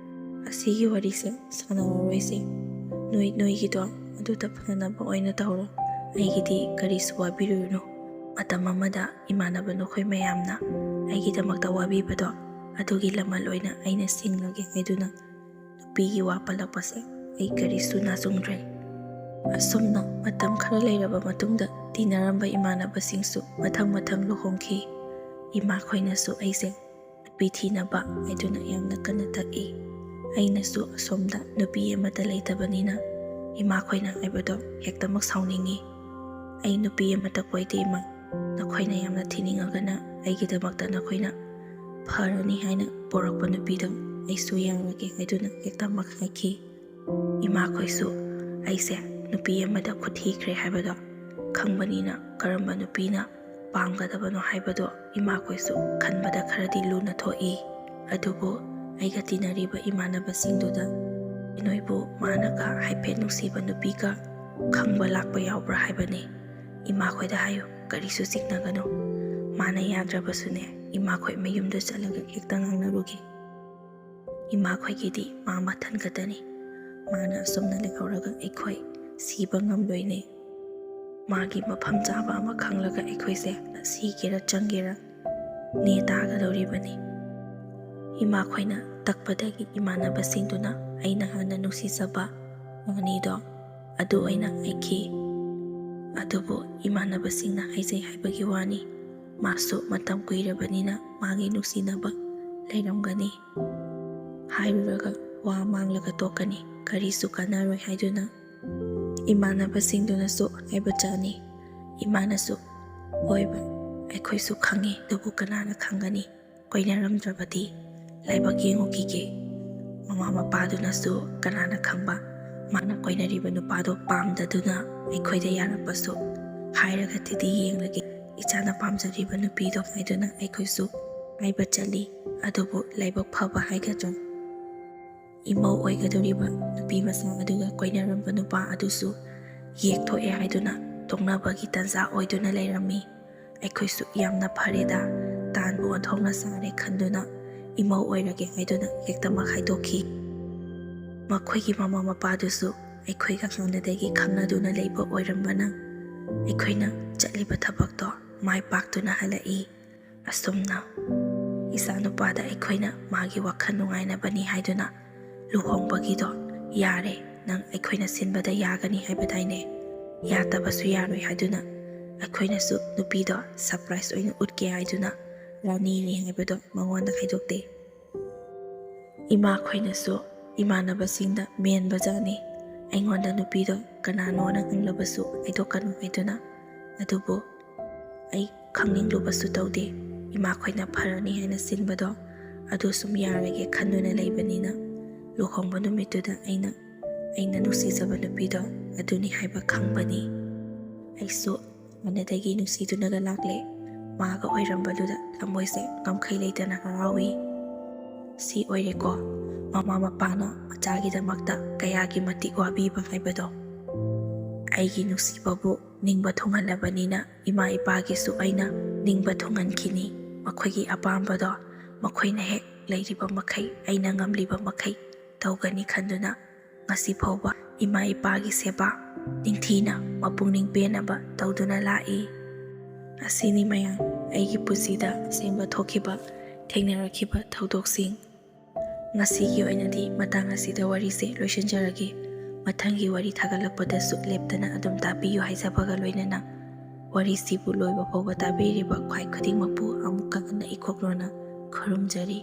ꯑꯁꯤꯒꯤ ꯋꯥꯔꯤꯁꯦ ꯁꯥꯟꯅꯔꯔꯣꯏꯁꯦ꯫ ꯅꯣꯏ ꯅꯣꯏꯒꯤꯗꯣ ꯑꯗꯨꯗ ꯐꯅꯅꯕ ꯑꯣꯏꯅ ꯇꯧꯔꯣ꯫ ꯑꯩꯒꯤꯗꯤ ꯀꯔꯤꯁꯨ ꯋꯥꯕꯤꯔꯨꯔꯅꯨ꯫ ꯃꯇꯝ ꯑꯃꯗ ꯏꯃꯥꯟꯅꯕ ꯅꯈꯣꯏ ꯃꯌꯥꯝꯅ ꯑꯩꯒꯤꯗꯃꯛꯇ ꯋꯥꯕꯤꯕꯗꯣ ꯑꯗꯨꯒꯤ ꯂꯃꯜ ꯑꯣꯏꯅ ꯑꯩꯅ ꯁꯤꯡꯂꯒꯦ ꯍꯥꯏꯗꯨꯅ ꯅꯨꯄꯤꯒꯤ ꯋꯥ ꯄꯜꯂꯛꯄꯁꯦ ꯑꯩ ꯀꯔꯤꯁꯨ ꯅꯥꯆꯨꯡꯗ꯭ꯔꯦ꯫ ꯑꯁꯨꯝꯅ ꯃꯇꯝ ꯈꯔ ꯂꯩꯔꯕ ꯃꯇꯨꯡꯗ ꯇꯤꯟꯅꯔꯝꯕ ꯏꯃꯥꯟꯅꯕꯁꯤꯡꯁꯨ ꯃꯊꯪ ꯃꯊꯪ ꯂꯨꯍꯣꯡꯈꯤ꯫ ꯏꯃꯥꯈꯣꯏꯅꯁꯨ ꯑꯩꯁꯦ ꯅꯨꯄꯤ ꯊꯤꯅꯕ ꯍꯥꯏꯗꯨꯅ ꯌꯥꯝꯅ ꯀꯟꯅ ꯇꯛꯏ꯫ ꯑꯩꯅꯁꯨ ꯑꯁꯣꯝꯗ ꯅꯨꯄꯤ ꯑꯃꯠꯇ ꯂꯩꯇꯕꯅꯤꯅ ꯏꯃꯥꯈꯣꯏꯅ ꯍꯥꯏꯕꯗꯣ ꯍꯦꯛꯇꯃꯛ ꯁꯥꯎꯅꯤꯡꯏ꯫ "ꯑꯩ ꯅꯨꯄꯤ ꯑꯃꯠꯇ ꯀꯣꯏꯗꯦ ꯏꯃꯥ, ꯅꯈꯣꯏꯅ ꯌꯥꯝꯅ ꯊꯤꯅꯤꯡꯉꯒꯅ ꯑꯩꯒꯤꯗꯃꯛꯇ ꯅꯈꯣꯏꯅ ꯐꯔꯅꯤ ꯍꯥꯏꯅ ꯄꯣꯔꯛꯄ ꯅꯨꯄꯤꯗꯣ ꯑꯩꯁꯨ ꯌꯥꯔꯒꯦ" ꯍꯥꯏꯗꯨꯅ ꯍꯦꯛꯇꯃꯛ ꯍꯥꯏꯈꯤ꯫ ꯏꯃꯥꯈꯣꯏꯁꯨ ꯑꯩꯁꯦ ꯅꯨꯄꯤ ꯑꯃꯗ ꯈꯨꯠ ꯊꯤꯈ꯭ꯔꯦ ꯍꯥꯏꯕꯗꯣ ꯈꯪꯕꯅꯤꯅ ꯀꯔꯝꯕ ꯅꯨꯄꯤꯅ ꯄꯥꯝꯒꯗꯕꯅꯣ ꯍꯥꯏꯕꯗꯣ ꯏꯃꯥꯈꯣꯏꯁꯨ ꯈꯟꯕꯗ ꯈꯔꯗꯤ ꯂꯨꯅ ꯊꯣꯛꯏ꯫ ꯑꯗꯨꯕꯨ ꯑꯩꯒ ꯇꯤꯟꯅꯔꯤꯕ ꯏꯃꯥꯟꯅꯕꯁꯤꯡꯗꯨꯗ "ꯅꯣꯏꯕꯨ ꯃꯥꯅꯒ ꯍꯥꯏꯐꯦꯠ ꯅꯨꯡꯁꯤꯕ ꯅꯨꯄꯤꯒ ꯈꯪꯕ ꯂꯥꯛꯄ ꯌꯥꯎꯕ꯭ꯔꯥ?" ꯍꯥꯏꯕꯅꯤ꯫ ꯏꯃꯥꯈꯣꯏꯗ ꯍꯥꯏꯌꯨ, ꯀꯔꯤꯁꯨ ꯆꯤꯡꯅꯒꯅꯨ꯫ ꯃꯥꯅ ꯌꯥꯗ꯭ꯔꯕꯁꯨꯅꯦ, ꯏꯃꯥꯈꯣꯏ ꯃꯌꯨꯝꯗ ꯆꯠꯂꯒ ꯍꯦꯛꯇ ꯉꯥꯡꯅꯔꯨꯒꯦ꯫ ꯏꯃꯥꯈꯣꯏꯒꯤꯗꯤ ꯃꯥ ꯃꯊꯟ ꯈꯛꯇꯅꯤ꯫ ꯃꯥꯅ ꯑꯁꯨꯝꯅ ꯂꯩꯍꯧꯔꯒ ꯑꯩꯈꯣꯏ ꯁꯤꯕ ꯉꯝꯂꯣꯏꯅꯦ꯫ ꯃꯥꯒꯤ ꯃꯐꯝ ꯆꯥꯕ ꯑꯃ ꯈꯪꯂꯒ ꯑꯩꯈꯣꯏꯁꯦ ꯁꯤꯒꯦꯔꯥ ꯆꯪꯒꯦꯔꯥ ꯅꯦ ꯇꯥꯒꯗꯧꯔꯤꯕꯅꯤ꯫ ꯏꯃꯥꯈꯣꯏꯅ ꯇꯛꯄꯗꯒꯤ ꯏꯃꯥꯟꯅꯕꯁꯤꯡꯗꯨꯅ ꯑꯩꯅ ꯍꯥꯟꯅ ꯅꯨꯡꯁꯤꯖꯕ ꯃꯥꯅꯤꯗꯣ ꯑꯗꯨ ꯑꯣꯏꯅ ꯍꯥꯏꯈꯤ꯫ ꯑꯗꯨꯕꯨ ꯏꯃꯥꯟꯅꯕꯁꯤꯡꯅ ꯍꯥꯏꯖꯩ ꯍꯥꯏꯕꯒꯤ ꯋꯥꯅꯤ, ꯃꯥꯁꯨ ꯃꯇꯝ ꯀꯨꯏꯔꯕꯅꯤꯅ ꯃꯥꯒꯤ ꯅꯨꯡꯁꯤꯅꯕ ꯂꯩꯔꯝꯒꯅꯤ꯫ ꯍꯥꯏꯔꯨꯔꯒ ꯋꯥ ꯃꯥꯡꯂꯒ ꯇꯣꯛꯀꯅꯤ, ꯀꯔꯤꯁꯨ ꯀꯥꯟꯅꯔꯣꯏ ꯍꯥꯏꯗꯨꯅ ꯏꯃꯥꯟꯅꯕꯁꯤꯡꯗꯨꯅꯁꯨ ꯍꯥꯏꯕ ꯆꯥꯅꯤ꯫ ꯏꯃꯥꯅꯁꯨ, "ꯍꯣꯏꯕ, ꯑꯩꯈꯣꯏꯁꯨ ꯈꯪꯉꯤ, ꯑꯗꯨꯕꯨ ꯀꯅꯥꯅ ꯈꯪꯒꯅꯤ? ꯀꯣꯏꯅꯔꯝꯗ꯭ꯔꯕꯗꯤ ꯂꯥꯏꯕꯛ ꯌꯦꯡꯉꯨꯈꯤꯒꯦ꯫ ꯃꯃꯥ ꯃꯄꯥꯗꯨꯅꯁꯨ ꯀꯅꯥꯅ ꯈꯪꯕ, ꯃꯥꯅ ꯀꯣꯏꯅꯔꯤꯕ ꯅꯨꯄꯥꯗꯣ ꯄꯥꯝꯗꯗꯨꯅ ꯑꯩꯈꯣꯏꯗ ꯌꯥꯔꯛꯄꯁꯨ꯫ ꯍꯥꯏꯔꯒ ꯊꯤꯗꯤ ꯌꯦꯡꯂꯒꯦ, ꯏꯆꯥꯅ ꯄꯥꯝꯖꯔꯤꯕ ꯅꯨꯄꯤꯗꯣ" ꯍꯥꯏꯗꯨꯅ ꯑꯩꯈꯣꯏꯁꯨ ꯍꯥꯏꯕ ꯆꯠꯂꯤ꯫ ꯑꯗꯨꯕꯨ ꯂꯥꯏꯕꯛ ꯐꯕ ꯍꯥꯏꯒꯗ꯭ꯔꯥ, ꯏꯃꯧ ꯑꯣꯏꯒꯗꯧꯔꯤꯕ ꯅꯨꯄꯤ ꯃꯆꯥ ꯑꯗꯨꯒ ꯀꯣꯏꯅꯔꯝꯕ ꯅꯨꯄꯥ ꯑꯗꯨꯁꯨ ꯌꯦꯛꯊꯣꯛꯑꯦ ꯍꯥꯏꯗꯨꯅ ꯇꯣꯛꯅꯕꯒꯤ ꯇꯥꯟꯖꯥ ꯑꯣꯏꯗꯨꯅ ꯂꯩꯔꯝꯃꯤ꯫ ꯑꯩꯈꯣꯏꯁꯨ ꯌꯥꯝꯅ ꯐꯔꯦꯗ, ꯇꯥꯟꯕꯨ ꯑꯣꯟꯊꯣꯛꯅ ꯆꯥꯔꯦ ꯈꯟꯗꯨꯅ ꯏꯃꯧ ꯑꯣꯏꯔꯒꯦ ꯍꯥꯏꯗꯨꯅ ꯍꯦꯛꯇꯃꯛ ꯍꯥꯏꯗꯣꯛꯈꯤ꯫ ꯃꯈꯣꯏꯒꯤ ꯃꯃꯥ ꯃꯄꯥꯗꯨꯁꯨ ꯑꯩꯈꯣꯏꯒ ꯍꯥꯟꯅꯗꯒꯤ ꯈꯪꯅꯗꯨꯅ ꯂꯩꯕ ꯑꯣꯏꯔꯝꯕꯅ ꯑꯩꯈꯣꯏꯅ ꯆꯠꯂꯤꯕ ꯊꯕꯛꯇꯣ ꯃꯥꯏ ꯄꯥꯛꯇꯨꯅ ꯍꯜꯂꯛꯏ꯫ ꯑꯁꯨꯝꯅ ꯏꯆꯥꯅꯨꯄꯥꯗ ꯑꯩꯈꯣꯏꯅ ꯃꯥꯒꯤ ꯋꯥꯈꯜ ꯅꯨꯡꯉꯥꯏꯅꯕꯅꯤ ꯍꯥꯏꯗꯨꯅ ꯂꯨꯍꯣꯡꯕꯒꯤꯗꯣ ꯌꯥꯔꯦ, ꯅꯪ ꯑꯩꯈꯣꯏꯅ ꯁꯤꯟꯕꯗ ꯌꯥꯒꯅꯤ ꯍꯥꯏꯕꯗꯥꯏꯅꯦ? ꯌꯥꯗꯕꯁꯨ ꯌꯥꯔꯣꯏ ꯍꯥꯏꯗꯨꯅ ꯑꯩꯈꯣꯏꯅꯁꯨ ꯅꯨꯄꯤꯗꯣ ꯁꯔꯄ꯭ꯔꯥꯏꯖ ꯑꯣꯏꯅ ꯎꯠꯀꯦ ꯍꯥꯏꯗꯨꯅ ꯔꯥꯅꯤꯅꯤ ꯍꯥꯏꯕꯗꯣ ꯃꯉꯣꯟꯗ ꯍꯥꯏꯗꯣꯛꯇꯦ꯫ ꯏꯃꯥꯈꯣꯏꯅꯁꯨ ꯏꯃꯥꯟꯅꯕꯁꯤꯡꯗ ꯃꯦꯟꯕꯖꯥꯠꯅꯤ꯫ ꯑꯩꯉꯣꯟꯗ ꯅꯨꯄꯤꯗꯣ ꯀꯅꯥꯅꯣꯅ ꯍꯪꯂꯕꯁꯨ ꯍꯥꯏꯗꯣꯛꯀꯅꯨ ꯍꯥꯏꯗꯨꯅ꯫ ꯑꯗꯨꯕꯨ ꯑꯩ ꯈꯪꯅꯤꯡꯂꯨꯕꯁꯨ ꯇꯧꯗꯦ꯫ ꯏꯃꯥꯈꯣꯏꯅ ꯐꯔꯅꯤ ꯍꯥꯏꯅ ꯁꯤꯟꯕꯗꯣ ꯑꯗꯨ ꯁꯨꯝ ꯌꯥꯔꯒꯦ ꯈꯟꯗꯨꯅ ꯂꯩꯕꯅꯤꯅ ꯂꯨꯍꯣꯡꯕ ꯅꯨꯃꯤꯠꯇꯨꯗ ꯑꯩꯅ, ꯑꯩꯅ ꯅꯨꯡꯁꯤꯖꯕ ꯅꯨꯄꯤꯗꯣ ꯑꯗꯨꯅꯤ ꯍꯥꯏꯕ ꯈꯪꯕꯅꯤ꯫ ꯑꯩꯁꯨ ꯍꯥꯟꯅꯗꯒꯤ ꯅꯨꯡꯁꯤꯗꯨꯅꯒ ꯂꯥꯛꯂꯦ꯫ ꯃꯥꯒ ꯑꯣꯏꯔꯝꯕꯗꯨꯗ ꯊꯃꯣꯏꯁꯦ ꯉꯝꯈꯩ ꯂꯩꯇꯅ ꯍꯔꯥꯎꯏ꯫ ꯁꯤ ꯑꯣꯏꯔꯦꯀꯣ ꯃꯃꯥ ꯃꯄꯥꯅ ꯃꯆꯥꯒꯤꯗꯃꯛꯇ ꯀꯌꯥꯒꯤ ꯃꯇꯤꯛ ꯋꯥꯕꯤꯕ ꯍꯥꯏꯕꯗꯣ꯫ ꯑꯩꯒꯤ ꯅꯨꯡꯁꯤꯕꯕꯨ ꯅꯤꯡꯕ ꯊꯨꯡꯍꯜꯂꯕꯅꯤꯅ ꯏꯃꯥ ꯏꯄꯥꯒꯤꯁꯨ ꯑꯩꯅ ꯅꯤꯡꯕ ꯊꯨꯡꯍꯟꯈꯤꯅꯤ꯫ ꯃꯈꯣꯏꯒꯤ ꯑꯄꯥꯝꯕꯗꯣ ꯃꯈꯣꯏꯅ ꯍꯦꯛ ꯂꯩꯔꯤꯕ ꯃꯈꯩ, ꯑꯩꯅ ꯉꯝꯂꯤꯕ ꯃꯈꯩ ꯇꯧꯒꯅꯤ ꯈꯟꯗꯨꯅ ꯉꯁꯤ ꯐꯥꯎꯕ ꯏꯃꯥ ꯏꯄꯥꯒꯤ ꯁꯦꯕꯥ ꯅꯤꯡꯊꯤꯅ ꯃꯄꯨꯛꯅꯤꯡ ꯄꯦꯟꯅꯕ ꯇꯧꯗꯨꯅ ꯂꯥꯛꯏ꯫ ꯑꯁꯤꯅꯤ ꯃꯌꯥꯝ ꯑꯩꯒꯤ ꯄꯨꯟꯁꯤꯗ ꯑꯁꯦꯡꯕ ꯊꯣꯛꯈꯤꯕ, ꯊꯦꯡꯅꯔꯛꯈꯤꯕ ꯊꯧꯗꯣꯛꯁꯤꯡ꯫ ꯉꯁꯤꯒꯤ ꯑꯣꯏꯅꯗꯤ ꯃꯇꯥꯡ ꯑꯁꯤꯗ ꯋꯥꯔꯤꯁꯦ ꯂꯣꯏꯁꯤꯟꯖꯔꯒꯦ꯫ ꯃꯊꯪꯒꯤ ꯋꯥꯔꯤ ꯊꯥꯒꯠꯂꯛꯄꯗꯁꯨ ꯂꯦꯞꯇꯅ ꯑꯗꯨꯝ ꯇꯥꯕꯤꯌꯨ ꯍꯥꯏꯖꯕꯒ ꯂꯣꯏꯅꯅ ꯋꯥꯔꯤꯁꯤꯕꯨ ꯂꯣꯏꯕ ꯐꯥꯎꯕ ꯇꯥꯕꯤꯔꯤꯕ ꯈ꯭ꯋꯥꯏ ꯈꯨꯗꯤꯡꯃꯛꯄꯨ ꯑꯃꯨꯛꯀ ꯍꯟꯅ ꯏꯀꯣꯛꯂꯣꯟꯅ ꯈꯨꯔꯨꯝꯖꯔꯤ꯫